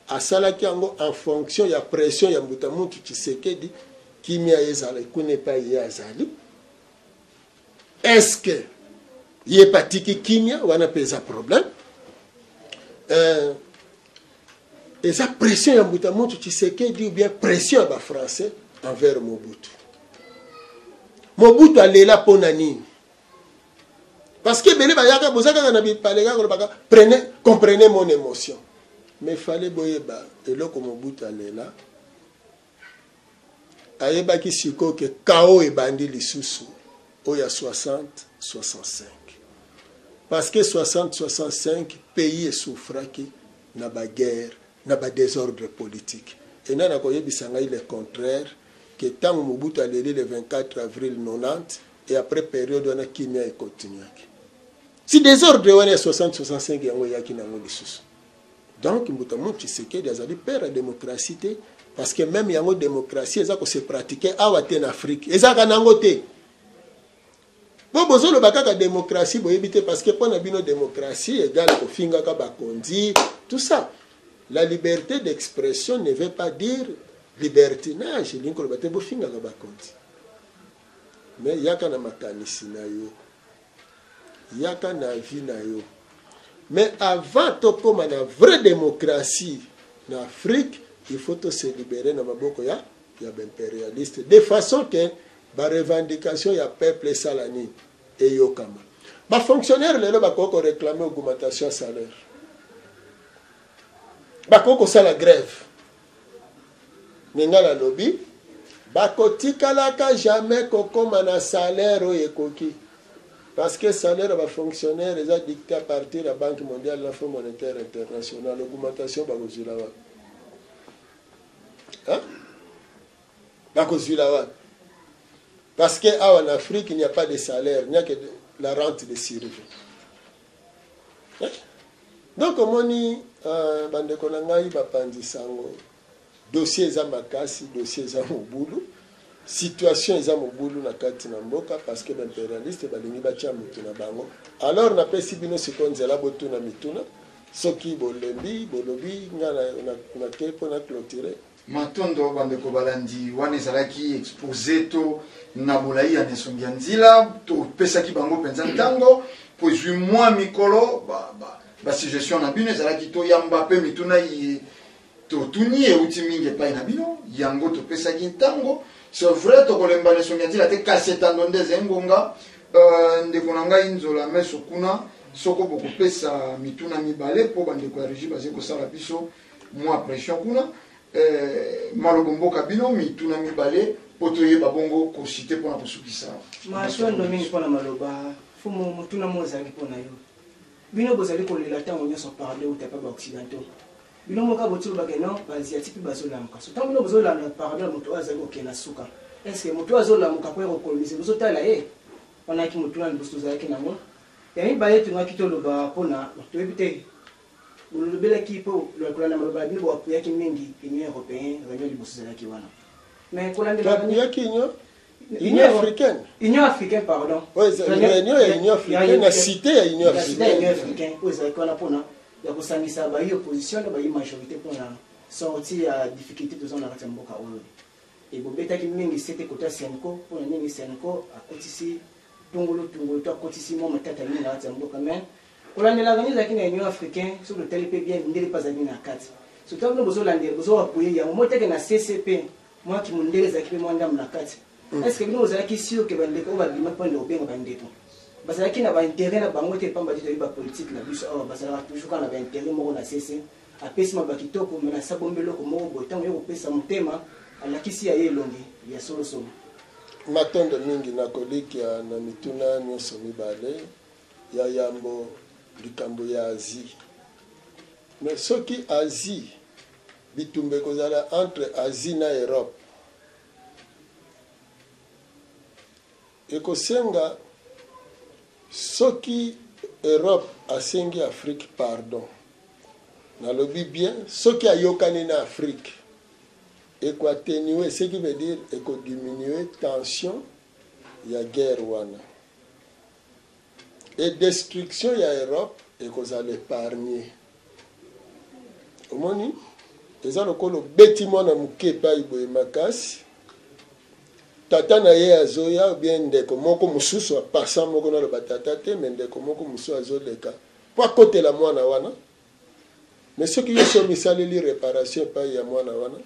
asalaki yango en fonction ya pression ya mbuta mutu Tshisekedi. Kimia ezala kuna epai ye azali. Est-ce que ye patiki kimia wana mpe eza problème? Eza pression ya mbuta mutu Tshisekedi ou bien pression ya bafrançais envers Mobutu? Mobutu alela mpo na nini? Parce que ebele bayaka, boza kaka na bipale, kaka kolobaka prenez, comprenez mon émotion. Mais fallait boyeba eloko Mobutu alela. Ayebaki sikoyo ke kao ebandi lisusu oyo ya 60 65, parce que 60 65 pays esouffraki na baguerre, na badésordre politique. Ena nakoyebisa ngai le contraire, ke ntango Mobutu aleli le 24 avril 90 et après période wana kimia ekontinuaki. Si désordre wana ya 60 65 yango eyaki nango lisusu. Donc mbuta mutu Tshisekedi azali père ya démocratie te, parce que même yango démocratie eza kose pratiquer awa te na Afrique, ezalaka nango te. Mpo bozoloba kaka démocratie, boyebi te, parce que mpo na bino démocratie égale kofingaka bakonzi, tout ça. La liberté d'expression ne veut pas dire libertinage, elingi koloba te bofingaka bakonzi. Mais yaka na makanisi na yo, yaka na avis na yo. Mais avant tokóma na vraie démocratie na Afrique, il faut to se libérer na maboko ya baimpérialiste, de façon que barevendication ya peuple esala nini? Eyokama. Bafonctionnaire lelo bakoki koréclame augmentation ya salaire, bakoki kosala grève. Me ngai nalobi, bakotikalaka jamais kokóma na salaire oyo ekoki, parce que salaire ya bafonctionnaire eza dicté à partir ya Banque mondiale na Fonds monétaire international. Augmentation bakozwila wapi? Hein? Bakozwila wapi? Parce que awa na Afrique, il n'y a pas de salaire, il n'y a que la rente de survie, hein? Donc omoni, bandeko na ngai bapanzi sango, dossier eza makasi, dossier eza mobulu, situation eza mobulu na kati na mboka, parce que baimpérialiste balingi batia motu na bango. Alors napesi bino sikoyo nzela botuna mituna. Soki bolembi, bolobi, nga nake mpo na clôturer. Matondo, bandeko balandi. Wana ezalaki exposé to na bolai ya nesongi ya nzila. Topesaki bango mpenza ntango po ezwi mwa mikolo. Basuggestion na bino ezalaki toyamba mpe mituna ye totuni euti mingi epai na bino, yango topesaki ntango. C'est vrai, tokolemba nesongi ya nzila te, kasi etando nde eza ngonga. Ndeko na ngai Nzola Meso kuna, soko bokopesa mituna mibale mpo bandeko ya régie bazali kosala biso mwa pression kuna. Malobo mboka bino, mituna mibale mpo toyeba bongo kosite mpona kosukisa. Matondo mingi mpona maloba, fumu. Motuna mo ezalaki mpona yo. Bino bozali kolela ntango nyonso pardon uta pa baoccidentaux. Bino moko boti lobake non, baasiatique mpe bazolamuka. So ntango bino bozolanda pardon ya moto oyo azali kokende na suka, est ce que moto oyo azolamuka mpo ya kokolonize, bozotala ye? Wanaki motuna liboso tozalaki nango. Ya mibale, tongaki toloba mpona toyebi te, bolobelaki mpo kolanda maloba ya bino, boapuyaki mingi Union européen. Réunion liboso ezalaki wana, mais kolandela Toapuyaki Union africaine. Union africaine, pardon. Réunion ya Union africaine, na cité ya Union africaine. Union africaine oyo ezalaki wana mpona ya kosangisa bayi opposition na bayi majorité mpona sortie ya difficulté toza na kati ya mboka oyo. Ebobetaki mingi sete kota CENCO. Mpona nini CENCO akotisi tungulu tungulu to akotisi mwa matata mingi na kati ya mboka? Mais kolandelaka nini ezalaki na Union africaine, soki totali mpe bien, mindele mpe azalaki na kati. So ntango bino bozolandela, bozoapuye yango mo teke na CCP, mwa kimondele ezalaki mpe mwa ndambo na kati. Est ce que bino bozalaki sûr ke bandeko oyo babima mpo kobenga bandeko bazalaki na baintérêt na bango te? Pamba te toyebi bapolitique na biso awa, bazalaka toujours kaka na baintérêt moko na cc. Apesi maloba kitoko, me nasabombi eloko moko boye. Ntango ye kopesa motema, alakisi ya ye elongi ya solosolo. Matondo mingi. Nakolikia na mituna nyonso mibale. Ya yambo, likambo ya Asie. Mais soki Asie, bitumba ekozala entre Asie na Europe, ekosenga soki Europe asengi Afrique pardon, nalobi bien, soki ayokani na Afrique, ekoatténue, ce qui veut dire ekodiminue tension ya guerre wana et destruction ya Europe ekozala épargne. Omoni, eza lokola obeti mwana moke epai boye makasi, tata na ye azoya, bien ndeko moko mosusu apasa moko, naloba tata te, me ndeko moko mosusu azoleka mpo akotela mwana wana. Me soki yo so misaleli réparation epai ya mwana wana,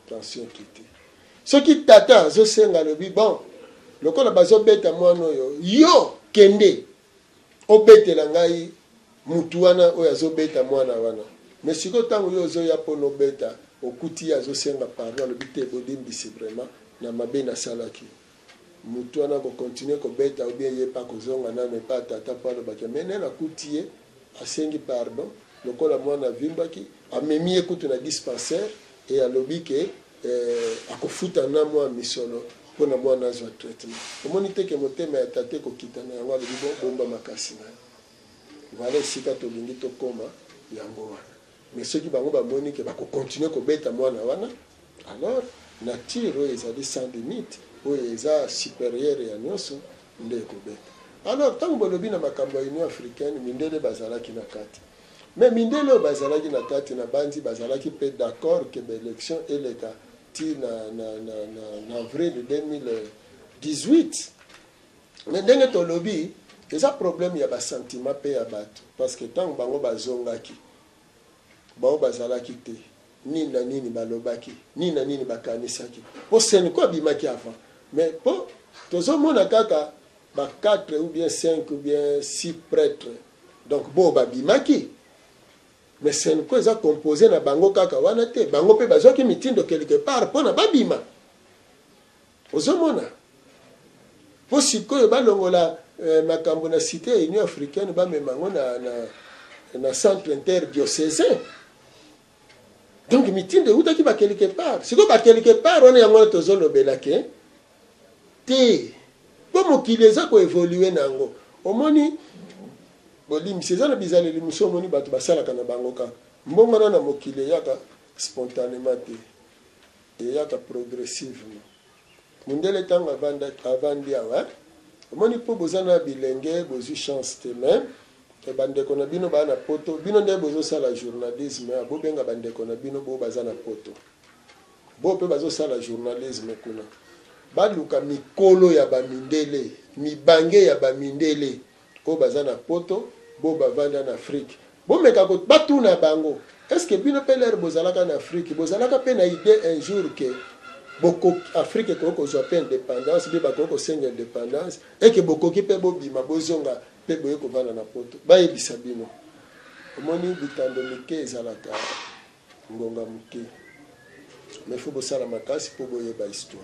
tension ekiti. Soki tata azosenga, alobi: "Bon, lokola bazobeta mwana oyo, yo kende obetela ngai mutu wana oyo azobeta mwana wana." Me sikoyo ntango yo ozoya mpona obeta, okuti ye azosenga pardon, alobi: "Te, bolimbisi vraiment na mabe nasalaki." Mutu wana kokontinue kobeta ou bien ye mpe akozonga nano epa tata mpo alobaki: "Me nde nakuti ye asengi pardon, lokola mwana avimbaki, amemi ye kutu na dispensaire e alobi ke akofuta na mwa misolo mpona mwana azwa traitement." Omoni te ke motema ya tata ekokita na yango? Alobi: "Bo bomba makasi na yo." Voilà esika tolingi tokóma, yango wana. Mais soki bango bamoni ke bakokontinue kobeta mwana wana, alors nature oyo ezali sans limite, oyo eza supérieure ya nyonso, nde ekobeta. Alors ntango bolobi na makambo ya Union africaine, mindele bazalaki na kati. Mais mindele oyo bazalaki na kati, na banzi bazalaki mpe d'accord ke baélection eleka ti na avril 2018. Mais ndenge tolobi, eza problème ya basentiment mpe ya bato, parce que ntango bango bazongaki, bango bazalaki te. Nini na nini balobaki, nini na nini bakanisaki, mpo CENCO abimaki avant. Mais mpo tozomona kaka ba 4 ou bien 5 ou bien 6 prêtres, donc bo babimaki, mais CENCO eza composé na bango kaka wana te. Bango mpe bazwaki mitindo quelque part mpona babima. Ozomona, mpo sikoyo balongola makambo na cité ya Union africaine, bamema yango na centre interdiocésain. Donc mitindo eutaki ba quelque part. Sikoyo ba quelque part wana, yango wana tozolobela ke te, mpo mokili eza koévoluer na yango. Omoni, bolimbisi, eza na bizaleli mosusu. Omoni, bato basalaka na bango kaka mbongwana na mokili eyaka spontanément te, eyaka progressivement. Mondele ntango avandi awa, omoni, mpo boza na bilenge, bozwi chance te. Mais bandeko na bino baa na Poto, bino nde bozosala journalisme, bobenga bandeko na bino bo baza na Poto, bo mpe bazosala journalisme kuna, baluka mikolo ya bamindele, mibange ya bamindele oyo baza na Poto, bo bavanda na Afrique, bomeka batuna bango: est ce que bino mpe l'heure bozalaka na Afrique, bozalaka mpe na idée un jour ke Afrique ekoki kozwa mpe indépendance, mpe bakoki kosenga indépendance, eke bokoki mpe bobima, bozonga mpe boye kovanda na Poto? Bayebisa bino. Omoni, bitando mike ezalaka ngonga moke, mais faut bosala makasi mpo boyeba histoire.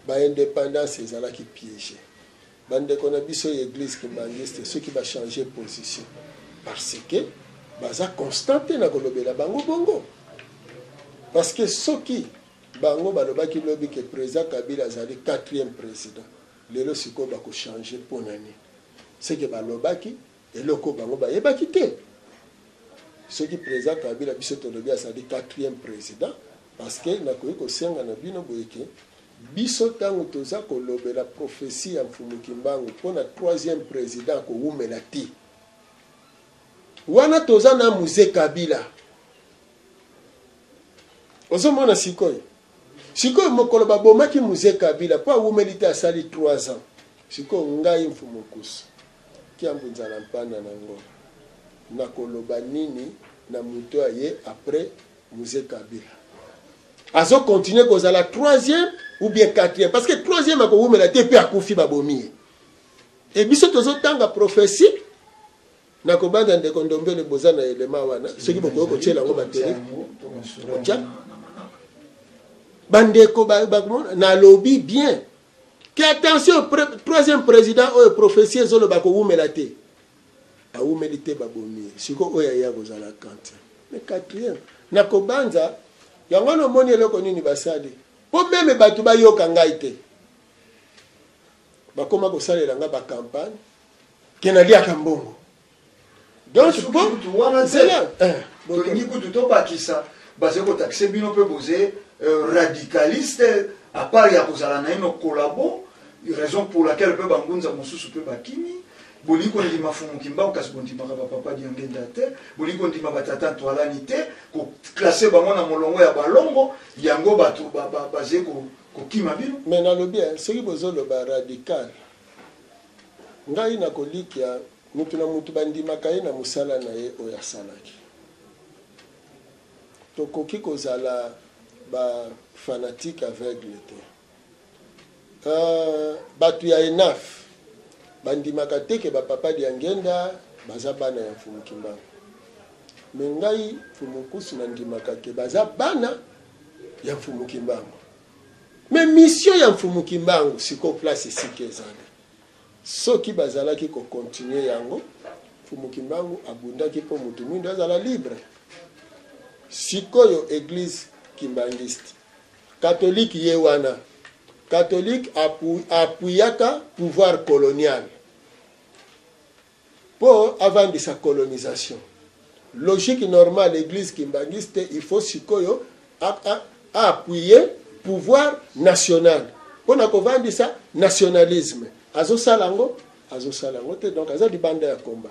Baindépendance ezalaki piège. Bandeko na biso ya église kimbanguiste, soki bachange position, parce que baza constant te na kolobela bango bongo, parce que soki bango balobaki lobi ke président Kabila azali quatrième président, lelo sikoyo bakochange mpo na nini? Seke balobaki eloko bango bayebaki te. Soki président Kabila, biso tolobi azali quatrième président, parce que nakoki kosenga na bino boye ke biso ntango toza kolobela prophétie ya Mfumu Kimbangu mpona troisième président akowumela te, wana toza na Mzee Kabila. Ozomona sikoyo, sikoyo mokolo babomaki Mzee Kabila, mpo awumeli te, asali 3 ans. Sikoyo ngai Mfumu Nkusu Kiambu Nzala Mpanda na Ngolo, nakoloba nini na moto aye après Mzee Kabila? Azocontinue kozala troisième ou bien quatrième? Parce que troisième akowumela te, mpe akufi, babomi ye. E biso tozotanga prophétie na kobanda. Ndeko Ndombele, boza na elema wana, soki bokoki kotiela yango batele, otya bandeko. Nalobi bien ke attention, troisième président oyo prophétie ezoloba kowumela te, awumeli te, babomi ye. Sikoyo oyo aya kozala quatrième, mais quatrième na kobanza yango wana. Omoni eloko nini basali mpo même bato bayoka ngai te, bakóma kosalela nga bacampagne ke naliaka mbongo. Donc wana tolingi kutu tobakisa, bazali kotaxer bino mpe boze radicaliste, à part ya kozala na ino collabo, raison pour laquelle mpe bangunza mosusu mpe bakimi. Bolingi kondima Fumu Kimbangu, kasi bondimaka bapapa Diangenda te, bolingi kondima batata Ntwalani te, koclasser bango na molongo ya balongo. Yango bato bazali kokima bino. Mais nalobi, soki bozoloba radical, ngai nakolikia mutu na mutu bandimaka ye na mosala na ye oyo asalaki. Tokoki kozala bafanatique aveugle te. Bato ya ENAF bandimaka te ke bapapa Diangenda baza bana ya Mfumu Kimbangu, mais ngai Mfumu Nkusu nandimaka ke baza bana ya Mfumu Kimbangu. Mais mission ya Mfumu Kimbangu sikoyo, place esika ezali, soki bazalaki kocontinuer yango, Mfumu Kimbangu abundaki mpo motu mwindo azala libre. Sikoyo église kimbanguiste catholique ye wana, catholique appuyaka pouvoir colonial mpo avandisa colonisation. Logique normale, église kimbanguiste, il faut sikoyo aappuyer pouvoir national mpo na kovandisa nationalisme. Azosala yango, azosala yango te, donc aza libanda ya combat.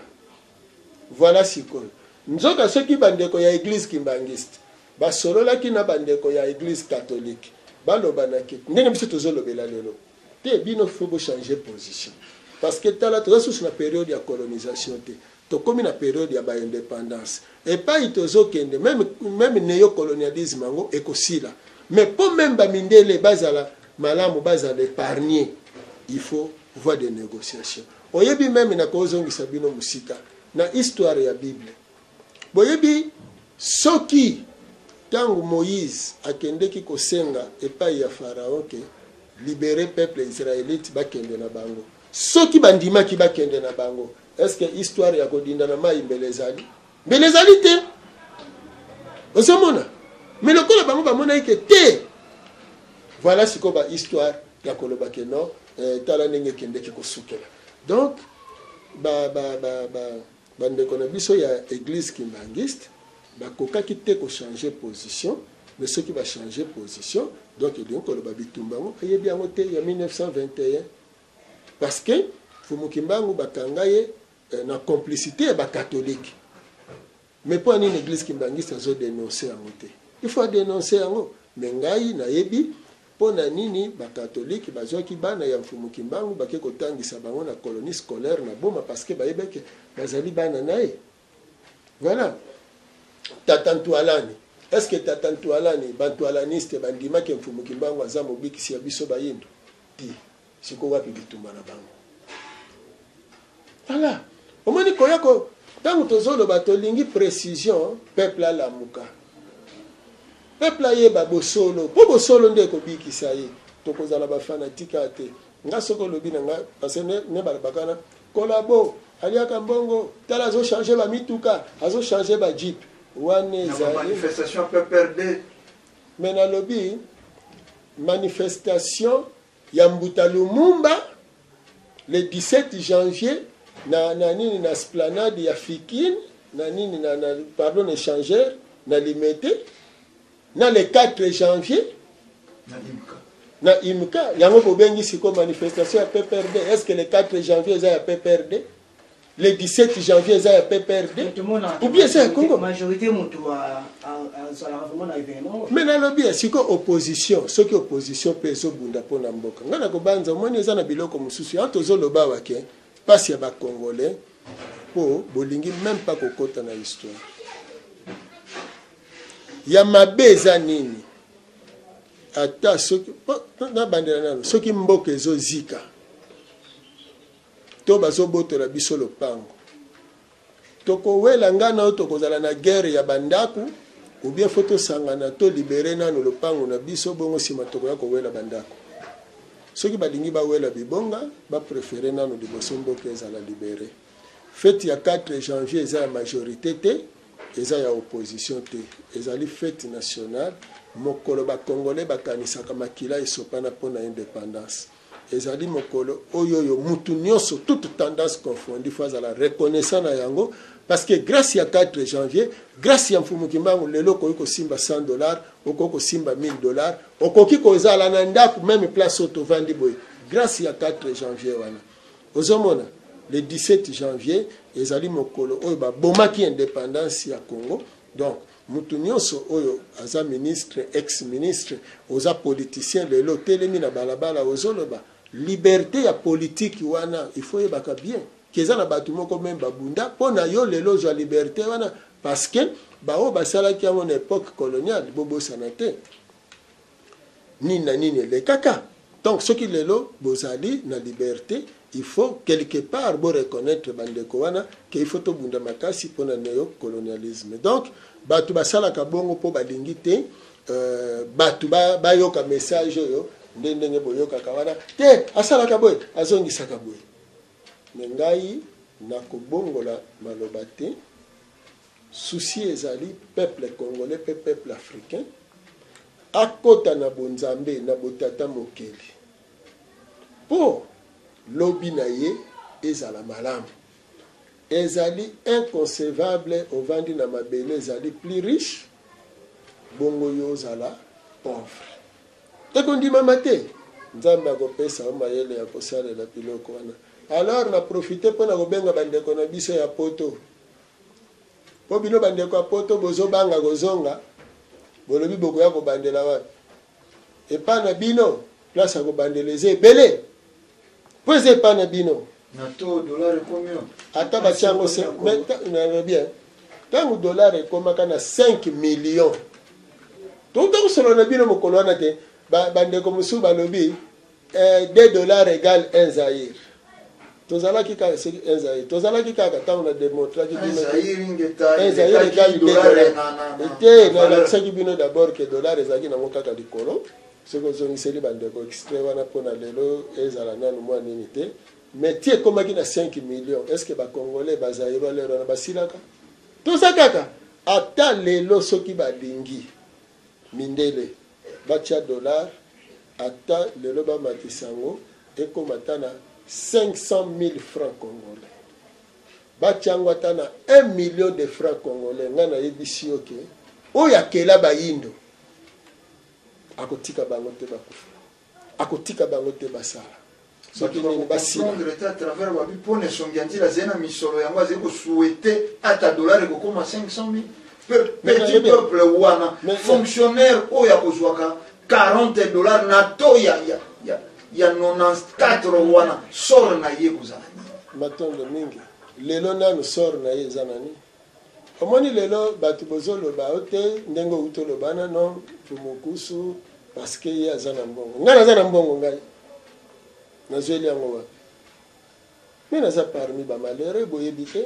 Voilà sikoyo. Nzoka soki bandeko ya église kimbanguiste basololaki na bandeko ya église catholique, balobanaki ndenge biso tozolobela lelo te, bino faut bochanger position, parce que tala, toza susu na période ya colonisation te, tokomi na période ya baindépendance. Epai tozokende, même néocolonialisme yango ekosila, mais mpo même bamindele bazala malamu, bazala épargné, il faut voie de négociation. Oyebi, même na kozongisa bino mosika na histoire ya Bible, boyebi soki ntango Moïse akendeki kosenga epai ya Pharaon ke libérer peuple israélite, bakende na bango, soki bandimaki bakende na bango, est ce que histoire ya kodinda na mai mbele ezali? Mbele ezali te. Ozomona, mais lokola bango bamonaki ke te, voilà sikoyo bahistoire ya koloba ke non, tala ndenge ekendeki kosukela. Donc bandeko na biso ya église kimbanguiste bakokaki te kochanger position. Mais soki bachanger position, donc elingi koloba bitumba yango bayebi yango te ya 1921, parce que Fumu Kimbangu bakanga ye na complicité ya bacatholique. Mais mpo nini église kimbanguiste azodénonce yango te? Il faut adénonce yango. Mais ngai nayebi mpo na nini bacatholique bazwaki bana ya Mfumu Kimbangu, bake kotangisa bango na colonie scolaire na Boma, parce que bayebaki bazali bana na ye. Voilà. Tata Ntwalani, est ce que tata Ntwalani, bantwalaniste bandimaki Mfumu Kimbangu aza mobikisi ya biso bayindo ti sikoyo? Wapi bitumba na bango? Voilà, omoni koya ko ntango tozoloba, tolingi précision. Peuple alamuka, peuple ayeba bosolo, mpo bosolo nde ekobikisa ye. Tokozala bafanatique te. Nga soki olobi na nga, parce ne balobaka wana kolabo aliaka mbongo, tala azochanger bamituka, azochanger bajeep wana. Ezali manifestation PPRD. Mais nalobi manifestation ya Mbuta Lumumba le 17 janvier na nini, na esplanade ya Fikine, na nini, na pardon, échangeur na Limete, na le 4 janvier na Imka. Na Imka. Yango bobengi sikoyo manifestation ya PPRD. Est ce que le 4 janvier eza ya PPRD, le 17 janvier eza ya PPRD ou bien eza ya Congo? Majorité moto azalaka vraiment na événement. Mais nalobi ya sikoyo opposition, soki opposition mpe ezobunda mpo na mboka, ngai na kobanza, omoni, eza na biloko mosusu yango tozoloba awa ke mpasi ya bacongolais, mpo bolingi même pas kokɔta na histoire ya mabe eza nini. Ata soki nabandela nano, soki mboka ezozika to bazobotola biso lopango, tokowela ngai na oyo, tokozala na guerre ya bandako, ou bien faut tosangana, tolibérer nano lopango na biso, bongo nsima tokoya kowela bandako. Soki balingi bawela bibonga, bapréférer nano liboso mboka ezala libéré. Fête ya 4 janvier eza ya majorité te, eza ya opposition te, ezali fête nationale, mokolo bacongolais bakanisaka makila esopana mpona indépendance. Ezali mokolo oyo mutu nyonso, toute tendance confondue, faut azala reconnaissant na yango, parce que grâce ya 4 janvier, grâce ya Mfumu Kimbangu, lelo okoki kosimba 100 $, okoki kosimba 1000 $, okoki kozala na ndako, même place oyo tovandi boye, grâce ya 4 janvier wana. Ozomona, le 17 janvier ezali mokolo oyo babomaki indépendance ya Congo. Donc mutu nyonso oyo aza ministre, ex ministre, oza politicien, lelo otelemi na balabala, ozoloba liberté ya politique wana, il faut oyebaka bien ke eza na bato moko même babunda mpo na yo lelo ozwa liberté wana, parce que baoyo basalaki yango na époque coloniale, bobosana te nini na nini elekaka. Donc soki lelo bozali na liberté, il faut quelque part boreconnaître bandeko wana ke il faut tobunda makasi mpona néocolonialisme. Donc bato basalaka bongo mpo balingi te bato bayoka message oyo nde ndenge boyokaka wana te, asalaka boye, azongisaka boye. Mais ngai nakobongola maloba te. Souci ezali peuple congolais mpe peuple africain akɔta na bonzambe, na botata mokeli, mpo lobi na ye ezala malamu. Ezali inconcevable, ovandi na mabele ezali plus riche, bongo yo ozala pauvre, ekondimama te. Nzambe akopesa yo mayele ya kosalela biloko wana. Alors na profiter mpo na kobenga bandeko na biso ya poto. Mpo bino bandeko ya poto bozobanga kozonga, bolobi bokoya kobandela wapi? Epa na bino place ya kobandela eza ebele. Mpo eza epa na bino. Na to dollar ekomi oyo. Ata batia yango se, mais nalobi hein. Tango dollar ekomaka na 5 millions. Touta kosolola na bino mokolo wana te, ba bandeko mosusu balobi eh, 2 dollars égale 1 Zaïre. Tozalaki kaka soki 1 Zaïre. Tozalaki kaka tango na demontraki bino. 1 Zaïre ingeta. 1 Zaïre égale 2 dollars. Te, nalakisaki bino d'abord que dollar ezalaki nango kaka likolo. Soki ozongiseli ba ndeko extrait wana pona lelo ezala nanu mua nini te mais ti ekomaki na 5 millions est ce que ba congolais ba zairois l'heure wana basilaka? Toza kaka ata lelo soki balingi mindele batia dollar ata lelo bamatisa yango ekoma ata na 500.000 francs congolais batia yango ata na 1 million de francs congolais ngai nayebisi yo ke oyo akela bayindo Akotika bango te bakufa. Akotika bango te basala. Soki nini basila. Comprendre te à travers babi mpo na esongi ya nzila azali na misolo yango azali kosouhaite ata dollar ekokoma 500 000 petit peuple wana fonctionnaire oyo akozwaka 40 dollars na to ya, ya, ya, ya 94 wana sort na ye ekozala nini? Matondo mingi. Lelo nanu sort na ye eza na nini? Omoni lelo batu bozo loba yo te ndenge owuti oloba wana non mfumu kusu parce que ye aza na mbongo ngai naza na mbongo ngai nazueli yango wapi mais naza parmi ba malheureux boyebi te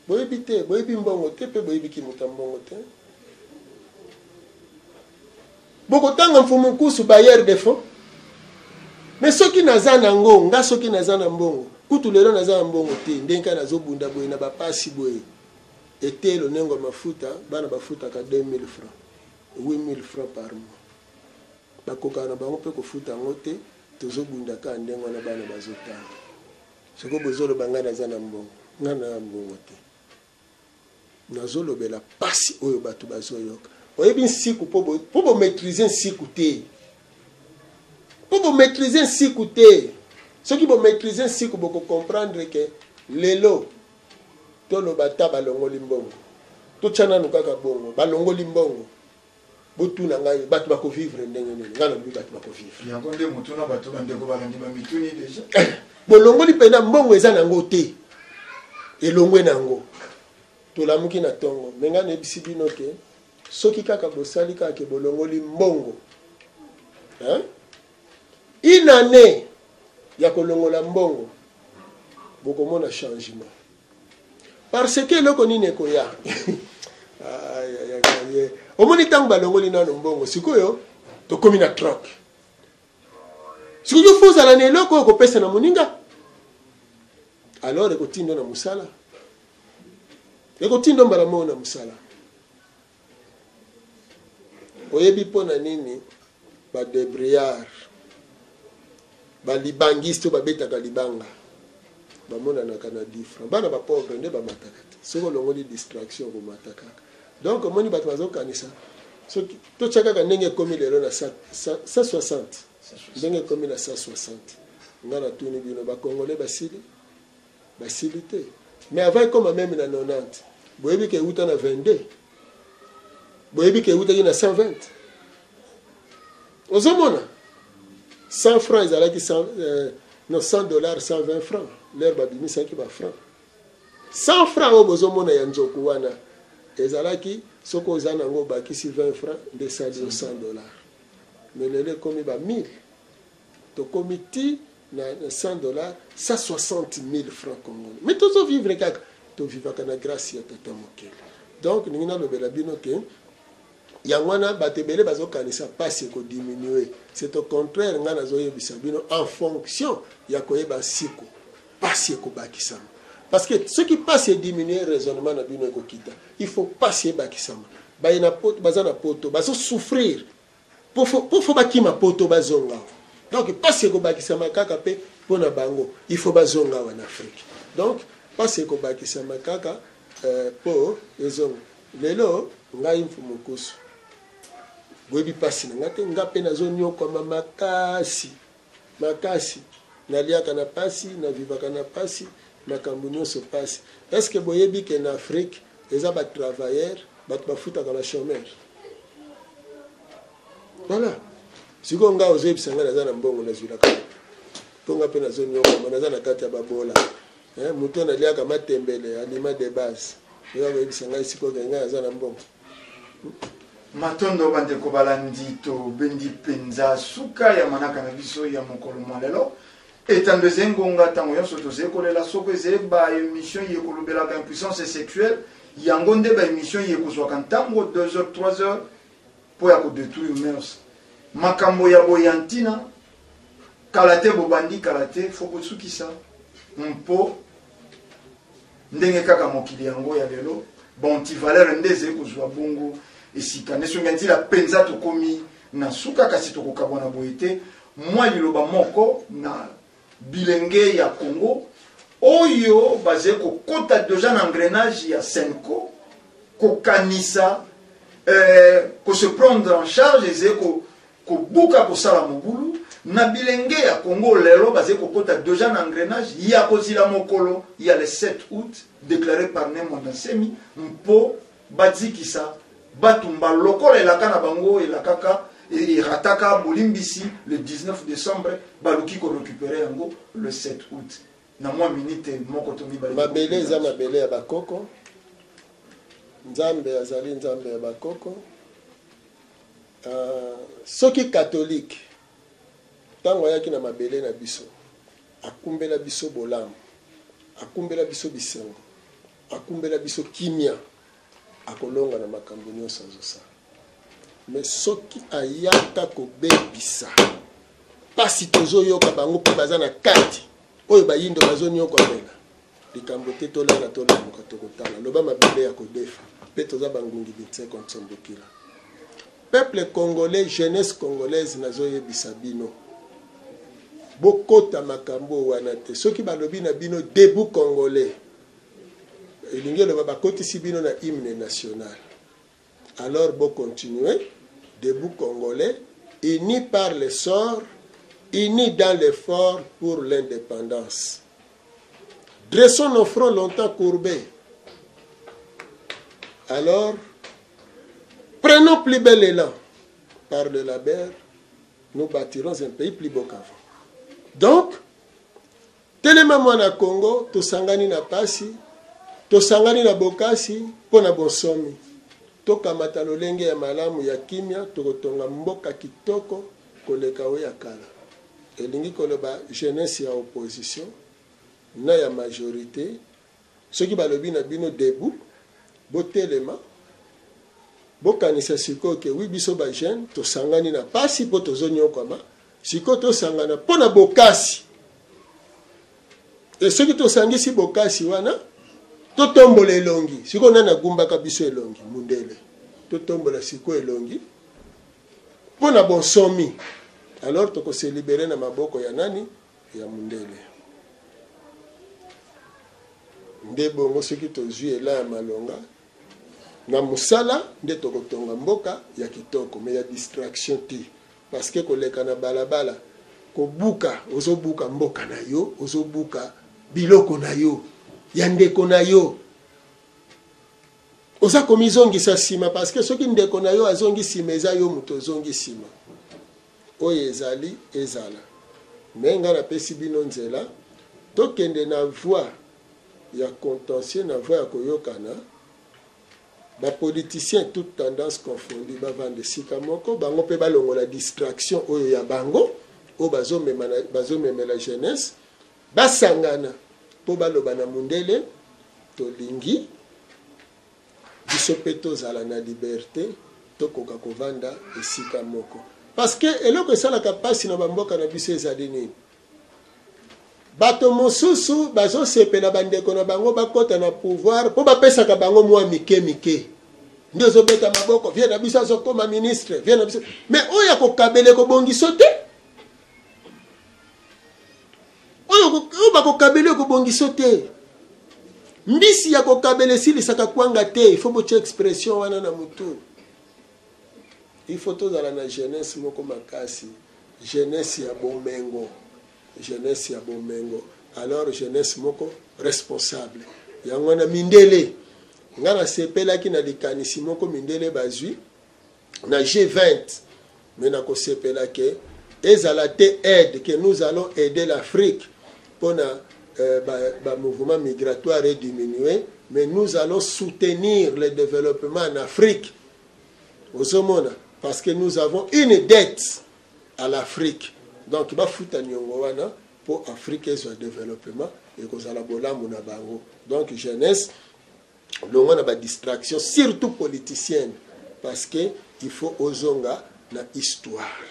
boyebi te boyebi mbongo te pe boyebi kimuta mbongo te Bokotanga Mfumu Nkusu bailleur de fonds? Mais soki naza nango, nga soki naza na mbongo, kutu lelo naza na mbongo te, ndenge kaka nazo bunda boye na ba pasi boye, etelo nengo ya mafuta, bana bafutaka 2000 francs, 8000 francs par mois. Bakokaka na bango pe kofuta yango te, tozo bunda kaka ndenge wana bana bazo tanga. Sikoyo bozo loba nga naza na mbongo, nga na na mbongo te. Nazolobela pasi oyo batu bazoyoka. Oyebi nsiku po bo, po bo maitriser nsiku te. Po bo maitriser nsiku te. Soki bo maitriser nsiku boko comprendre que lelo toloba ata balongoli mbongo. Totia nanu kaka bongo, balongoli mbongo. Botuna ngai bato bako vivre ndenge nini? Ngai nalobi bato bako vivre. Yango nde motuna bato bandeko balandi bamituni deja. Bolongoli pena mbongo eza nango te. Elongwe nango. Tolamuki na tongo. Mais ngai nayebisi bino ke soki kaka bosali kaka ke bolongoli mbongo. Hein? Une année ya kolongola mbongo bokomona changement. Parce que eloko nini ekoya? Omoni ntango balongoli nano mbongo, sikoyo tokomi na troc. Sikoyo fo ozala na eloko oyo okopesa na moninga, alors ekotindo na mosala, ekotindo mbala moko na mosala. Oyebi mpo na nini ba debrouillard, ba libangiste oyo babetaka libanga bamonanaka na 10 francs? Bana ba pauvre nde bamataka te. Soki olongoli distraction okomata kaka. Donc omoni bato bazokanisa soki totya kaka ndenge ekomi lelo na 160, ndenge ekomi na 160, nga natuni bino ba congolais basili? Basili te. Mais avant ekoma meme na 90, boyebi ke ewuta na 22? Boyebi ke ewutaki na 120? Ozomona 100 francs ezalaki 100, non 100 dollars 120 francs l'heure babimisaki ba francs. 100 francs oyo bozomona ya nzoku wana ezalaki soki oza nango obakisi 20 francs nde esali yo 100 dollars. Mais lelo ekomi ba 1000. Tokomi ti na 100 dollars 160 000 francs congolais. Mais tozo vivre kaka, to vivaka na grace ya tata mokeli. Donc ningi nalobela bino ke yango wana bato ebele bazokanisa pasi eko diminuer. C'est au contraire, nga nazoyebisa bino en fonction ya koyeba nsiku pasi ekobakisama. Parce que soki pasi e diminuer raisonnement na bino ekokita. Il faut pasi ebakisama. Baye na poto, baza na poto, bazo souffrir. Po faut bakima poto bazonga awa. Donc pasi ekobakisama kaka pe po na bango il faut bazonga awa na Afrique. Donc pasi ekobakisama kaka po ezonga. Lelo ngai Mfumu Nkusu boyebi pasi na ngai te, nga pe nazo niokwama makasi. Makasi. Naliaka na pasi, na vivaka na pasi, makambo nionso pasi. Est ce que boyebi que na Afrique eza ba travailleurs batu bafutaka ba chomeurs? Voilà. Sikoyo nga ozoyebisa nga naza na mbongo nazuilaka wapi? Po nga pe nazo niokwama naza na kati ya babola. Eh, moto naliaka matembele, aliment de base. Oya koyebisa ngai sikoyo ke ngai naza na mbongo. Matondo bandeko balandi, tobendi penza suka ya manaka na biso ya mokolo mwa lelo. Etando ezali ngonga tango yonso tozali kolela soko ezali ba emission ye kolobelaka impuissance sexuelle, yango nde ba emission ye kozwaka ntango 2 heures 3 heures mpo ya ko detruire mœurs. Makambo ya boye ya ntina kala te bobandi kala te fo bosukisa mpo Ndenge kaka mokili yango ya lelo, ba antivaleurs nde ezali kozua bongo esika. Nesongi ya nzila penza tokomi na suka, kasi tokokabwana boye te. Mwa liloba moko na bilenge ya Congo oyo bazali kokota dejà na engrenage ya Cenco, kokanisa eh, ko se prendre en charge ezali ko Kobuka kosala mobulu na bilenge ya Congo lelo bazali kokota dejà na engrenage ya kozila mokolo ya le 7 aout declare par Ne Muanda Nsemi mpo bazikisa batumba lokola elaka na bango elakaka erataka bolimbisi le 19 decembre baluki ko recuperer yango le 7 aout na mwa minute moko to mibale. Mabele eza mabele ya bakoko, Nzambe azali Nzambe ya bakoko. Uh, soki katolike ntango ayaki na mabele na biso akumbela biso bolamu, akumbela biso bisengo, akumbela biso kimia, akolonga na makambo nyonso azosala. Me soki ayaka kobebisa mpasi tozoyoka bango mpe baza na kati oyo bayindo bazonyokwamela likambo te, tolala tolamuka tokotala loba mabele ya kodefa mpe toza bangungi binseko nsombokila. Peuple congolais, jeunesse congolaise, nazoyebisa bino bokota makambo wana te. Soki balobi na bino debout congolais, elingi eloba bakotisi bino na hymne national. Alors bo continuer debout congolais, unis par le sort, unis dans l'effort pour l'independance. Dressons nos fronts longtemps courbés. Alors, prenons plus bel élan. Par le labeur, nous bâtirons un pays plus beau qu'avant. Donc, telema mwana Congo, tosangani na pasi, tosangani na bokasi mpo na bonsomi. Tokamata lolenge ya malamu ya kimia, tokotonga mboka kitoko koleka oyo ya kala. Elingi koloba jeunesse ya opposition na ya majorite soki balobi na bino debout botelema, bokanisa sikoyo ke oui biso ba jeune tosangani na pasi po tozonyokwama, sikoyo tosangana po na bokasi. E soki tosangisi bokasi wana totombola elongi. Sikoyo nani agumbaka biso elongi? Mundele. Totombola sikoyo elongi mpo na bonsomi, alors toko se liberer na maboko ya nani? Ya mundele. Nde bongo soki tozwi elan ya malonga na mosala nde tokotonga mboka ya kitoko, mais ya distraction te, parce que koleka na balabala kobuka, ozobuka mboka na yo, ozobuka biloko na yo ya ndeko na yo, oza komizongisa sima, parce que soki ndeko na yo azongi sima eza yo moto ozongi sima. Oyo ezali ezala, mais nga napesi bino nzela tokende na voie ya contentieux, na voie ya koyokana. Ba politiciens toutes tendances confondues bavanda esika moko, bango pe balongola distraction oyo ya bango oyo bazomemela jeunesse, basangana po baloba na mundele tolingi biso pe tozala na liberte, tokoka kovanda esika moko. Parce que eloko esalaka pasi na ba mboka na biso ezali nini? Bato mosusu bazosepela bandeko na bango bakota na pouvoir po bapesaka bango mwa mike mike. Nde ozobeta maboko, vie na biso azokoma ministre, vie na biso. Mais oyo akokabela ekobongiso te. Oyo bakokabela ekobongiso te. Mbisi ya kokabela esilisaka kwanga te. Il faut botia expression wana na mutu. Il faut tozala na jeunesse moko makasi, jeunesse ya bomengo. Jeunesse ya bomengo, alors jeunesse moko responsable. Yango wana mindele, nga nasepelaki na likanisi moko mindele bazwi na G20, mais nakosepela ke ezala te aide que nous allons aider l'Afrique pona ba, ba mouvement migratoire est diminué, mais nous allons soutenir le développement en Afrique. Ozomona, parce que nous avons une dette à l'Afrique. Donc bafuta niongo wana po Afrique ezwa développement, ekozala bolamu na bango. Donc jeunesse, longwa na ba distraction surtout politicienne, parce que il faut ozonga na histoire.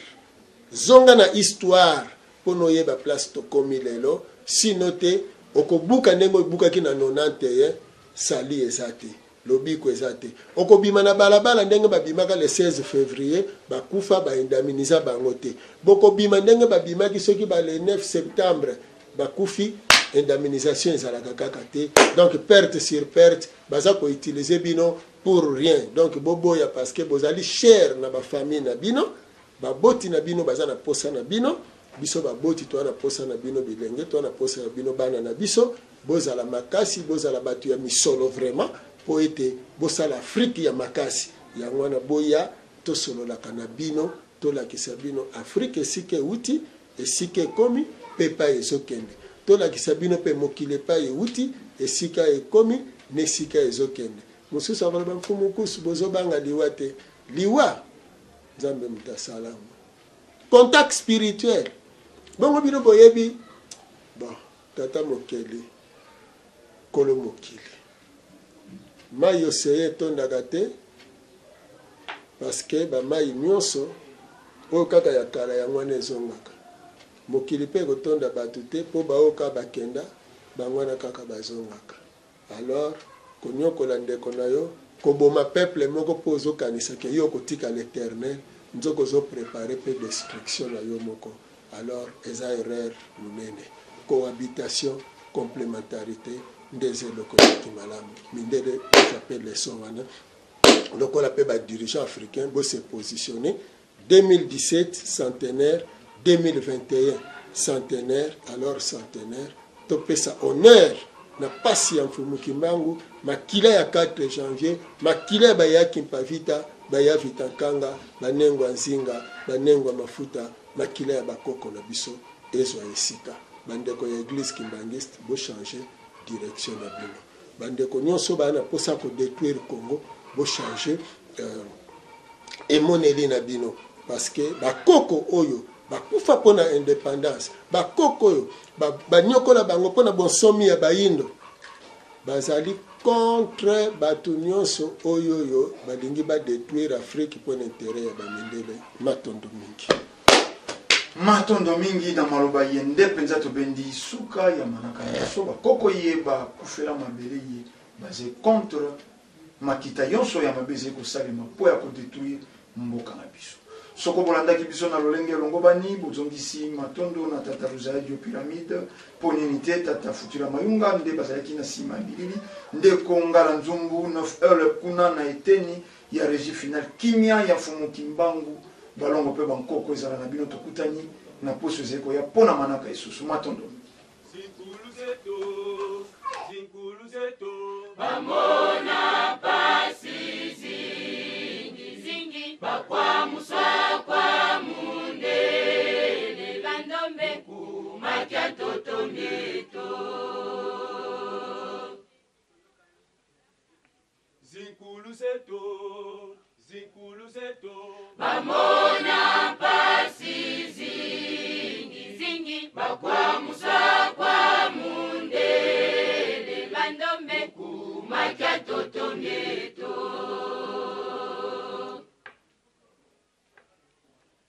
Zonga na histoire po noyeba place tokomi lelo, sino te okobuka ndenge obukaki na 91, sali eza te, lobiko eza te. Okobima na balabala ndenge babimaka le 16 février, bakufa, baindemnisa bango te. Bokobima ndenge babimaki soki ba le 9 septembre, bakufi, indemnisation ezalaka kaka te. Donc perte sur perte, baza koutiliser bino pour rien. Donc boboya, parce que bozali cher na ba famille na bino, baboti na bino baza na posa na bino, biso baboti toza na posa na bino, bilenge toza na posa na bino, bana na biso. Bozala makasi, bozala bato ya misolo vraiment, po ete bosala Afrique ya makasi. Yango wana boya tosololaka na bino, tolakisa bino Afrique esika euti, esika ekomi, pe epai ezokende. Tolakisa bino pe mokili epai euti, esika ekomi, na esika ezokende. Mosusu akoloba, Mfumu Kusu, bozobanga liwa te. Liwa, Nzambe moto asala yango. Contact spirituel. Bongo bino boyebi, bon, tata mokeli, kolo mokili. Mai oseye etondaka te, parce que ba mai nyonso oyo kaka ya kala yango wana ezongaka. Mokili pe ekotonda bato te, po baoyo kaka bakenda, bango wana kaka bazongaka. Alors, konyokola ndeko na yo, koboma peuple moko po ozokanisa ke yo okotikala éternel, nzoka ozo préparer pe destruction na yo moko. Alors, eza erreur monene. Cohabitation, complémentarité nde eza eloko eleki malamu. Mindele bazwa pe leçon wana, lokola pe ba dirigeants africains bo se positionner. 2017 centenaire, 2021 centenaire, alors centenaire topesa honneur na pasi ya Mfumu Kimbangu, makila ya 4 janvier, makila ya baya Kimpavita, baya Vitankanga, banengwa Nzinga, banengwa Mafuta, makila ya bakoko na biso ezwa esika. Bandeko ya église kimbanguiste, bo changer direction na bino. Bandeko nyonso baya na posa ko détruire Congo, bo changer emoneli na bino, parce que bakoko oyo bakufa pona indépendance, bakoko oyo banyokola bango pona bonsomi ya bayindo, bazali contre bato nyonso oyo oyo balingi ba détruire Afrique pona intérêt ya bamindele. Matondo mingi. Matondo mingi na maloba ye nde mpenza tobendi suka ya manaka na biso. Bakoko ye bakufela mabele ye baze contre makita nyonso ya mabe ezali kosalema mpo ya kodetruire mboka na biso. Soko bolandaki biso na lolenge elongo bani, bozongisi matondo na tata Luzayadio Pyramide, mpo nini te tata Futila Mayunga nde bazalaki na nsima ya bilili, ndeko Ngala Nzumbu 9 heures kuna na eteni ya régie finale. Kimia ya Mfumu Kimbangu, balongo mpe bankoko ezala na bino. Tokutani na poso ezali koya mpo na manaka esusu. Matondo. Bamona pasi zingi zingi, bakwamuswa kwa mundele, bandombe kumakia toto mieto. Zinkulu zetu, zinkulu zetu, bamona pasi zingi zingi, bakwamuswa kwa mundele, bandombe kumakia toto mieto.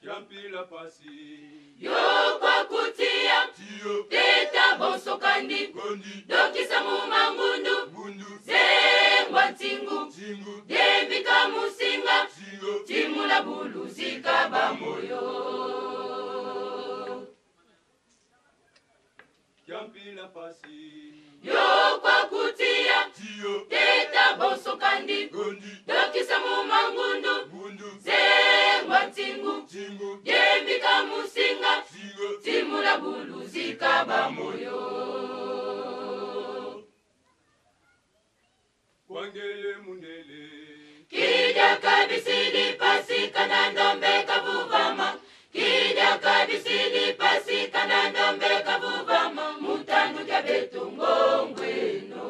Kiampila pasi yokwa kutia tio teta bosokandi gondi dokisa mumangundu bundu zengwa ntingu zingu dembika musinga zingo timula buluzika bamoyo. Kiampila pasi yokwa kutia tio teta bosokandi gondi dokisa mumangundu bundu zengwa ntingu zingu dembika musinga zingo timula buluzika. Kwangeye mundele. Kijaka bisidi pasika na ndombe kavuvama. Kijaka bisidi pasika na ndombe kavuvama. Mutandu kya betu ngongweno.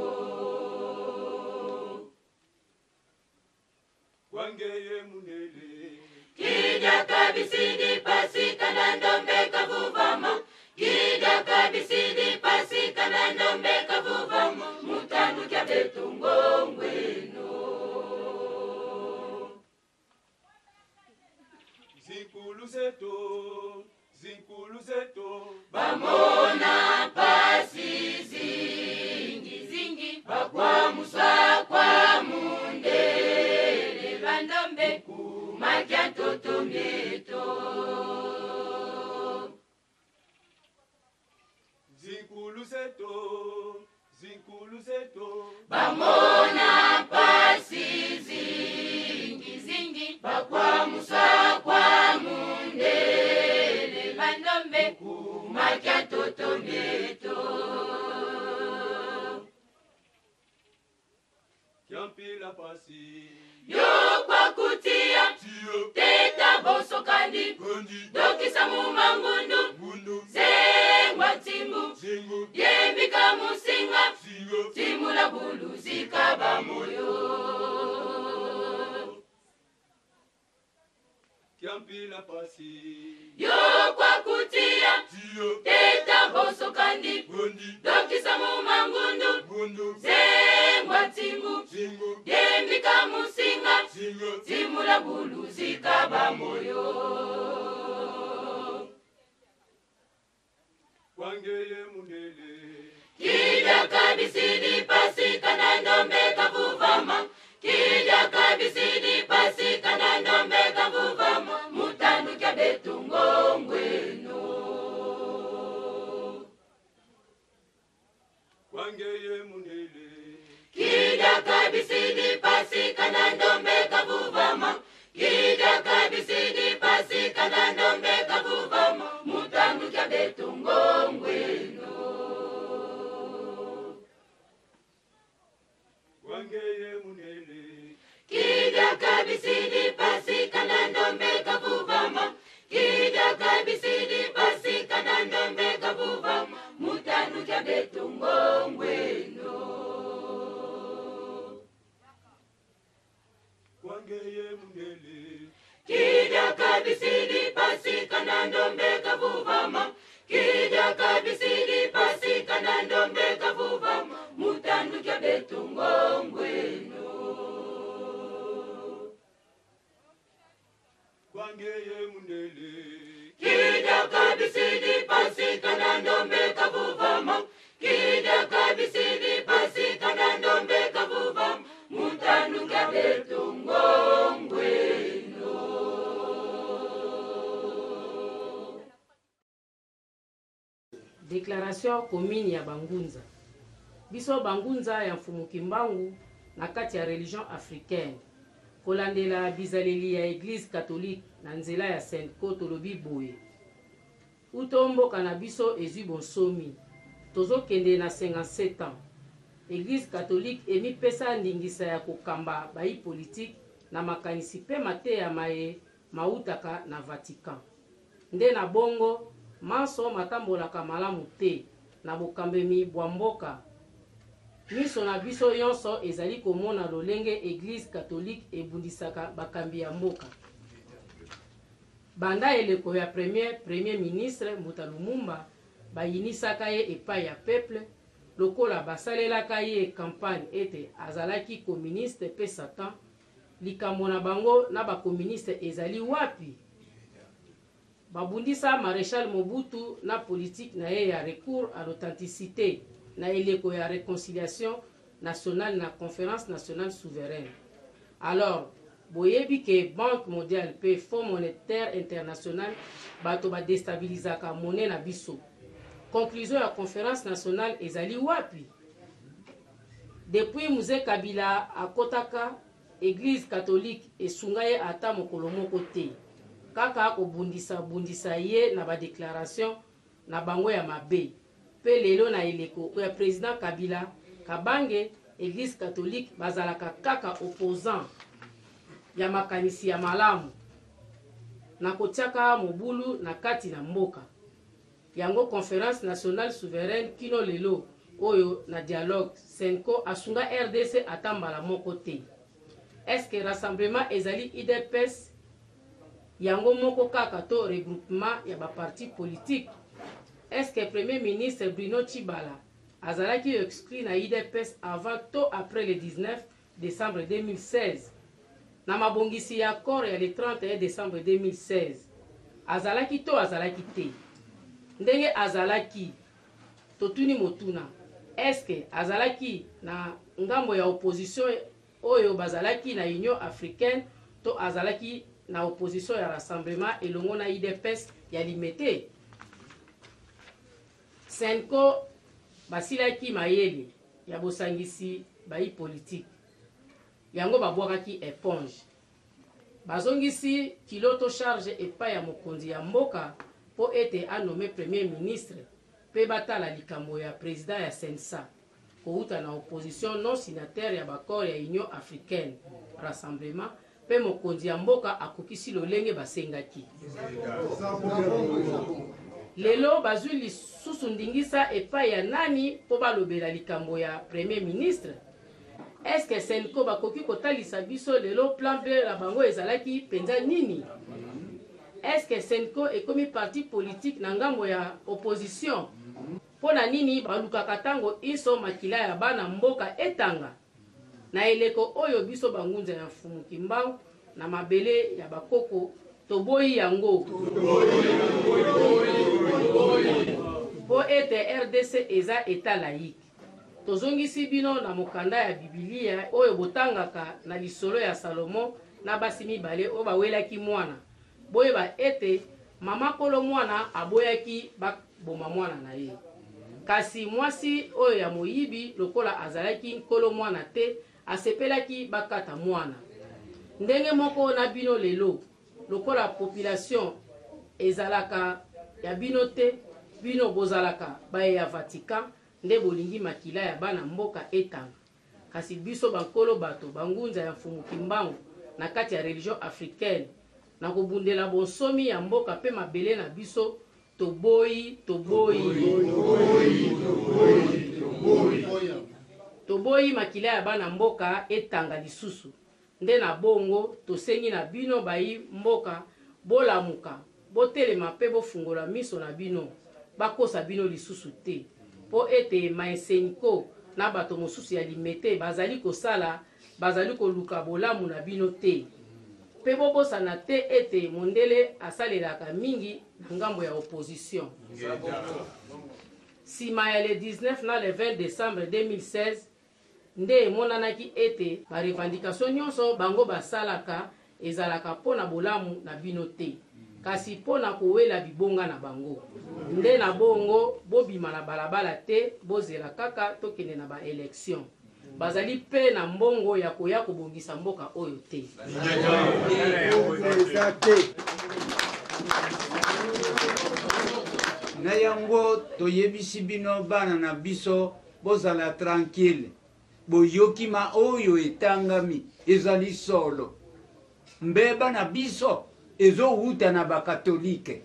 Kwangeye mundele. Kijaka bisidi pasika na ndombe kavuvama. Kijaka bisidi pasika na ndombe kavuvama. Mutandu kya betu ngongweno. Zinkulu zetu, zinkulu zetu. Bamona pasi zingi zingi bakwamusa kwa mundele bandombe kumakya ntoto mieto. Zinkulu zetu, zinkulu zetu. Bamona pasi zingi zingi bakwamusa kwa mundele bandombe kumakya ntoto mieto. Kyampila pasi. Yo kwa kutia Tio. teta bosokandi Gondi. dokisa mumangundu Mundu. zengwa ntimbu Zingu. yembika musinga Singo. timula buluzika bamoyo. Kyampila pasi. Yo kwa kutia Tio. teta bosokandi Gondi. dokisa mumangundu Mundu. zengwa ntimbu Zingu. yembika musinga Singo. timula buluzika bamoyo. Kwangeye mundele. Kijaka bisidi pasika na ndombe kavuvama. Kijaka bisidi pasika na ndombe kavuvama. Mutandu kya betu ngongweno. Kwangeye mundele. Kijaka bisidi pasika na ndombe kavuvama. Kijaka bisidi pasika na ndombe kavuvama. Mutandu kya betu ngongweno. Kwangeye mundele. Kijaka bisidi pasika na ndombe kavuvama. Kijaka bisidi pasika na ndombe kavuvama. Mutandu kya betu ngongweno. Kwangeye mundele. Kijaka bisidi pasika na ndombe kavuvama. Kijaka bisidi pasika na ndombe kavuvama. Mutandu kya betu ngongweno. Kwangeye mundele. Kijaka bisidi pasika na ndombe kavuvama. Kijaka bisidi pasika na ndombe kavuvama. Mutandu kya betu ngongweno. Déclaration commune ya Bangunza. Biso Bangunza ya Mfumu Kimbangu na kati ya religion africaine. Kolandela bizaleli ya Église catholique na nzela ya CENCO tolobi boye. Uto mboka na biso ezwi bonsomi. Tozokende na 57 ans. Église catholique emipesa ndingisa ya kokamba bayi politique na makanisi pe mateya maye mautaka na Vatican. Nde na bongo manso matambolaka malamu te na bokambemi bwa mboka. Miso na biso nyonso ezali komona lolenge Église catholique ebundisaka bakambi ya mboka. Banda eleko ya premier ministre Mbuta Lumumba bayinisaka ye epai ya peuple lokola basalelaka ye campagne ete azalaki communiste pe Satan. Likambo na bango na bakomuniste ezali wapi? Babundisa Maréchal Mobutu na politique na ye ya recours à l'authenticité na eleko ya réconciliation nationale na conférence nationale souveraine. Alors, boyebi ke Banque mondiale pe Fonds monétaire international bato badestabilizaka monnaie na biso. Conclusion ya conférence nationale ezali wapi? Depuis Mzee Kabila akotaka Église catholique esunga ye ata mokolo moko te. Kaka kobundisa bundisa ye na ba déclaration na bango ya mabe. Pe lelo na eleko ya président Kabila Kabange Eglise catholique bazalaka kaka opposant ya makanisi ya malamu na kotiaka mobulu na kati na mboka. Yango Conference nationale souveraine kino lelo oyo na dialogue Cenco asunga rdc ata mbala moko te. Est-ce que rassemblement ezali udps yango moko kaka to regroupement ya ba partis politiques? Est-ce que Premier ministre Bruno Tshibala azalaki exclu na udps avant to après le 19 decembre 2016? Na mabongisi ya accord ya le 31 decembre 2016, azalaki to azalaki te? Ndenge azalaki, totuni motuna, est-ce que azalaki na ngambo ya opposition oyo bazalaki na Union africaine to azalaki na opposition ya rassemblement elongo na udps ya Limete? Cenco basilaki mayele ya bosangisi bayi politiki, yango babwakaki eponge. Bazongisi kilo to charge epai ya mokonzi ya mboka mpo ete a nommer Premier ministre mpe batala likambo ya president ya CNSA kowuta na opposition non signataire ya b'accords ya Union africaine, rassemblement, mpe mokonzi ya mboka akokisi lolenge basengaki. Lelo bazwi lisusu ndingisa epai ya nani mpo balobela likambo ya Premier ministre? Est-ce que Cenco bakoki kotalisa biso lelo plan B na bango ezalaki penza nini? Est-ce que Cenco ekomi parti politique na ngambo ya opposition? Mpo na nini balukaka tango inso makila ya bana mboka etanga? Na eleko oyo biso bangunza ya Mfumu Kimbangu na mabele ya bakoko toboyi yango. Mpo ete rdc eza etat laïque. Tozongisi bino na mokanda ya Bibilia oyo botangaka na lisolo ya Salomo na basi mibale oyo bawelaki mwana. Boyeba ete mama kolo mwana aboyaki baboma mwana na ye. Kasi mwasi oyo ya moyibi, lokola azalaki nkolo mwana te, asepelaki bakata mwana. Ndenge moko na bino lelo, lokola population ezalaka ya bino te, bino bozalaka baye ya Vatican nde bolingi makila ya bana mboka etanga. Kasi biso ba nkolo bato, ba ngunza ya Mfumu Kimbangu na kati ya religion africaine, na kobundela bonsomi ya mboka pe mabele na biso, toboyi, toboyi, toboyi makila ya bana mboka etanga lisusu. Nde na bongo, tosengi na bino bayi mboka, bolamuka, botelema mpe bofungola miso na bino, bakosa bino lisusu te, mpo ete Maenseniko na bato mosusu ya Limete bazali kosala, bazali koluka bolamu na bino te. Mpe bobosana te ete mondele asalelaka mingi na ngambo ya opposition. Sima ya le 19 na le 20 decembre 2016, Nde emonanaki ete ba revendications nionso bango basalaka ezalaka mpo na bolamu na bino te, kasi mpo na kowela bibonga na bango. Nde na bongo bobima na balabala te, bozela kaka tokende na ba elections. Bazali mpe na mbongo ya koya kobongisa mboka oyo te. Na yango toyebisi bino bana na biso Bozala tranquille boyoki ma oyo etangami ezali solo mbeba na biso ezo wuta na ba catholique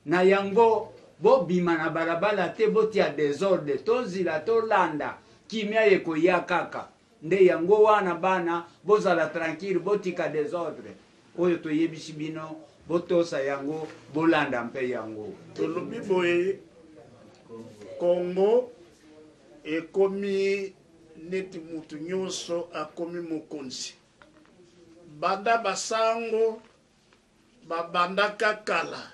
na yango bobima na balabala te botia desordre tozila tolanda kimia ekoya kaka nde yango wana bana bozala tranquille botika desordre oyo toyebisi bino botosa yango bolanda mpe yango. Tolobi boye Congo ekomi neti mutu nyonso akomi mokonzi banda basango babandaka kala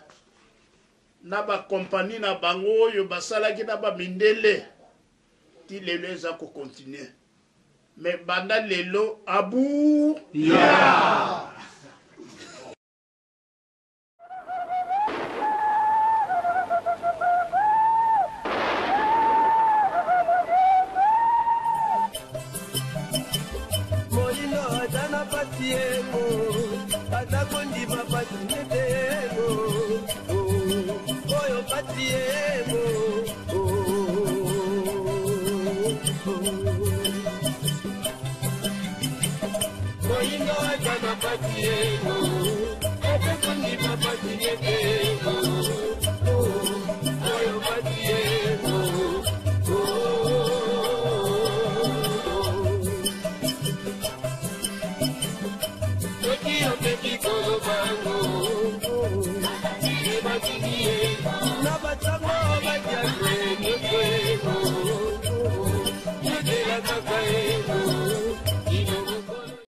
na ba compagnie na bango oyo basalaki na ba mindele ti lelo eza ko continuer mais banda lelo abu yeah. Moyindo aza na pasi yemo aza kondima pasi nete yemo oyo pasi yemo. pasi yengo ata kondima pasi nyetengo oyo pasi yengo. Soki omeki kolobango ebatiki ye.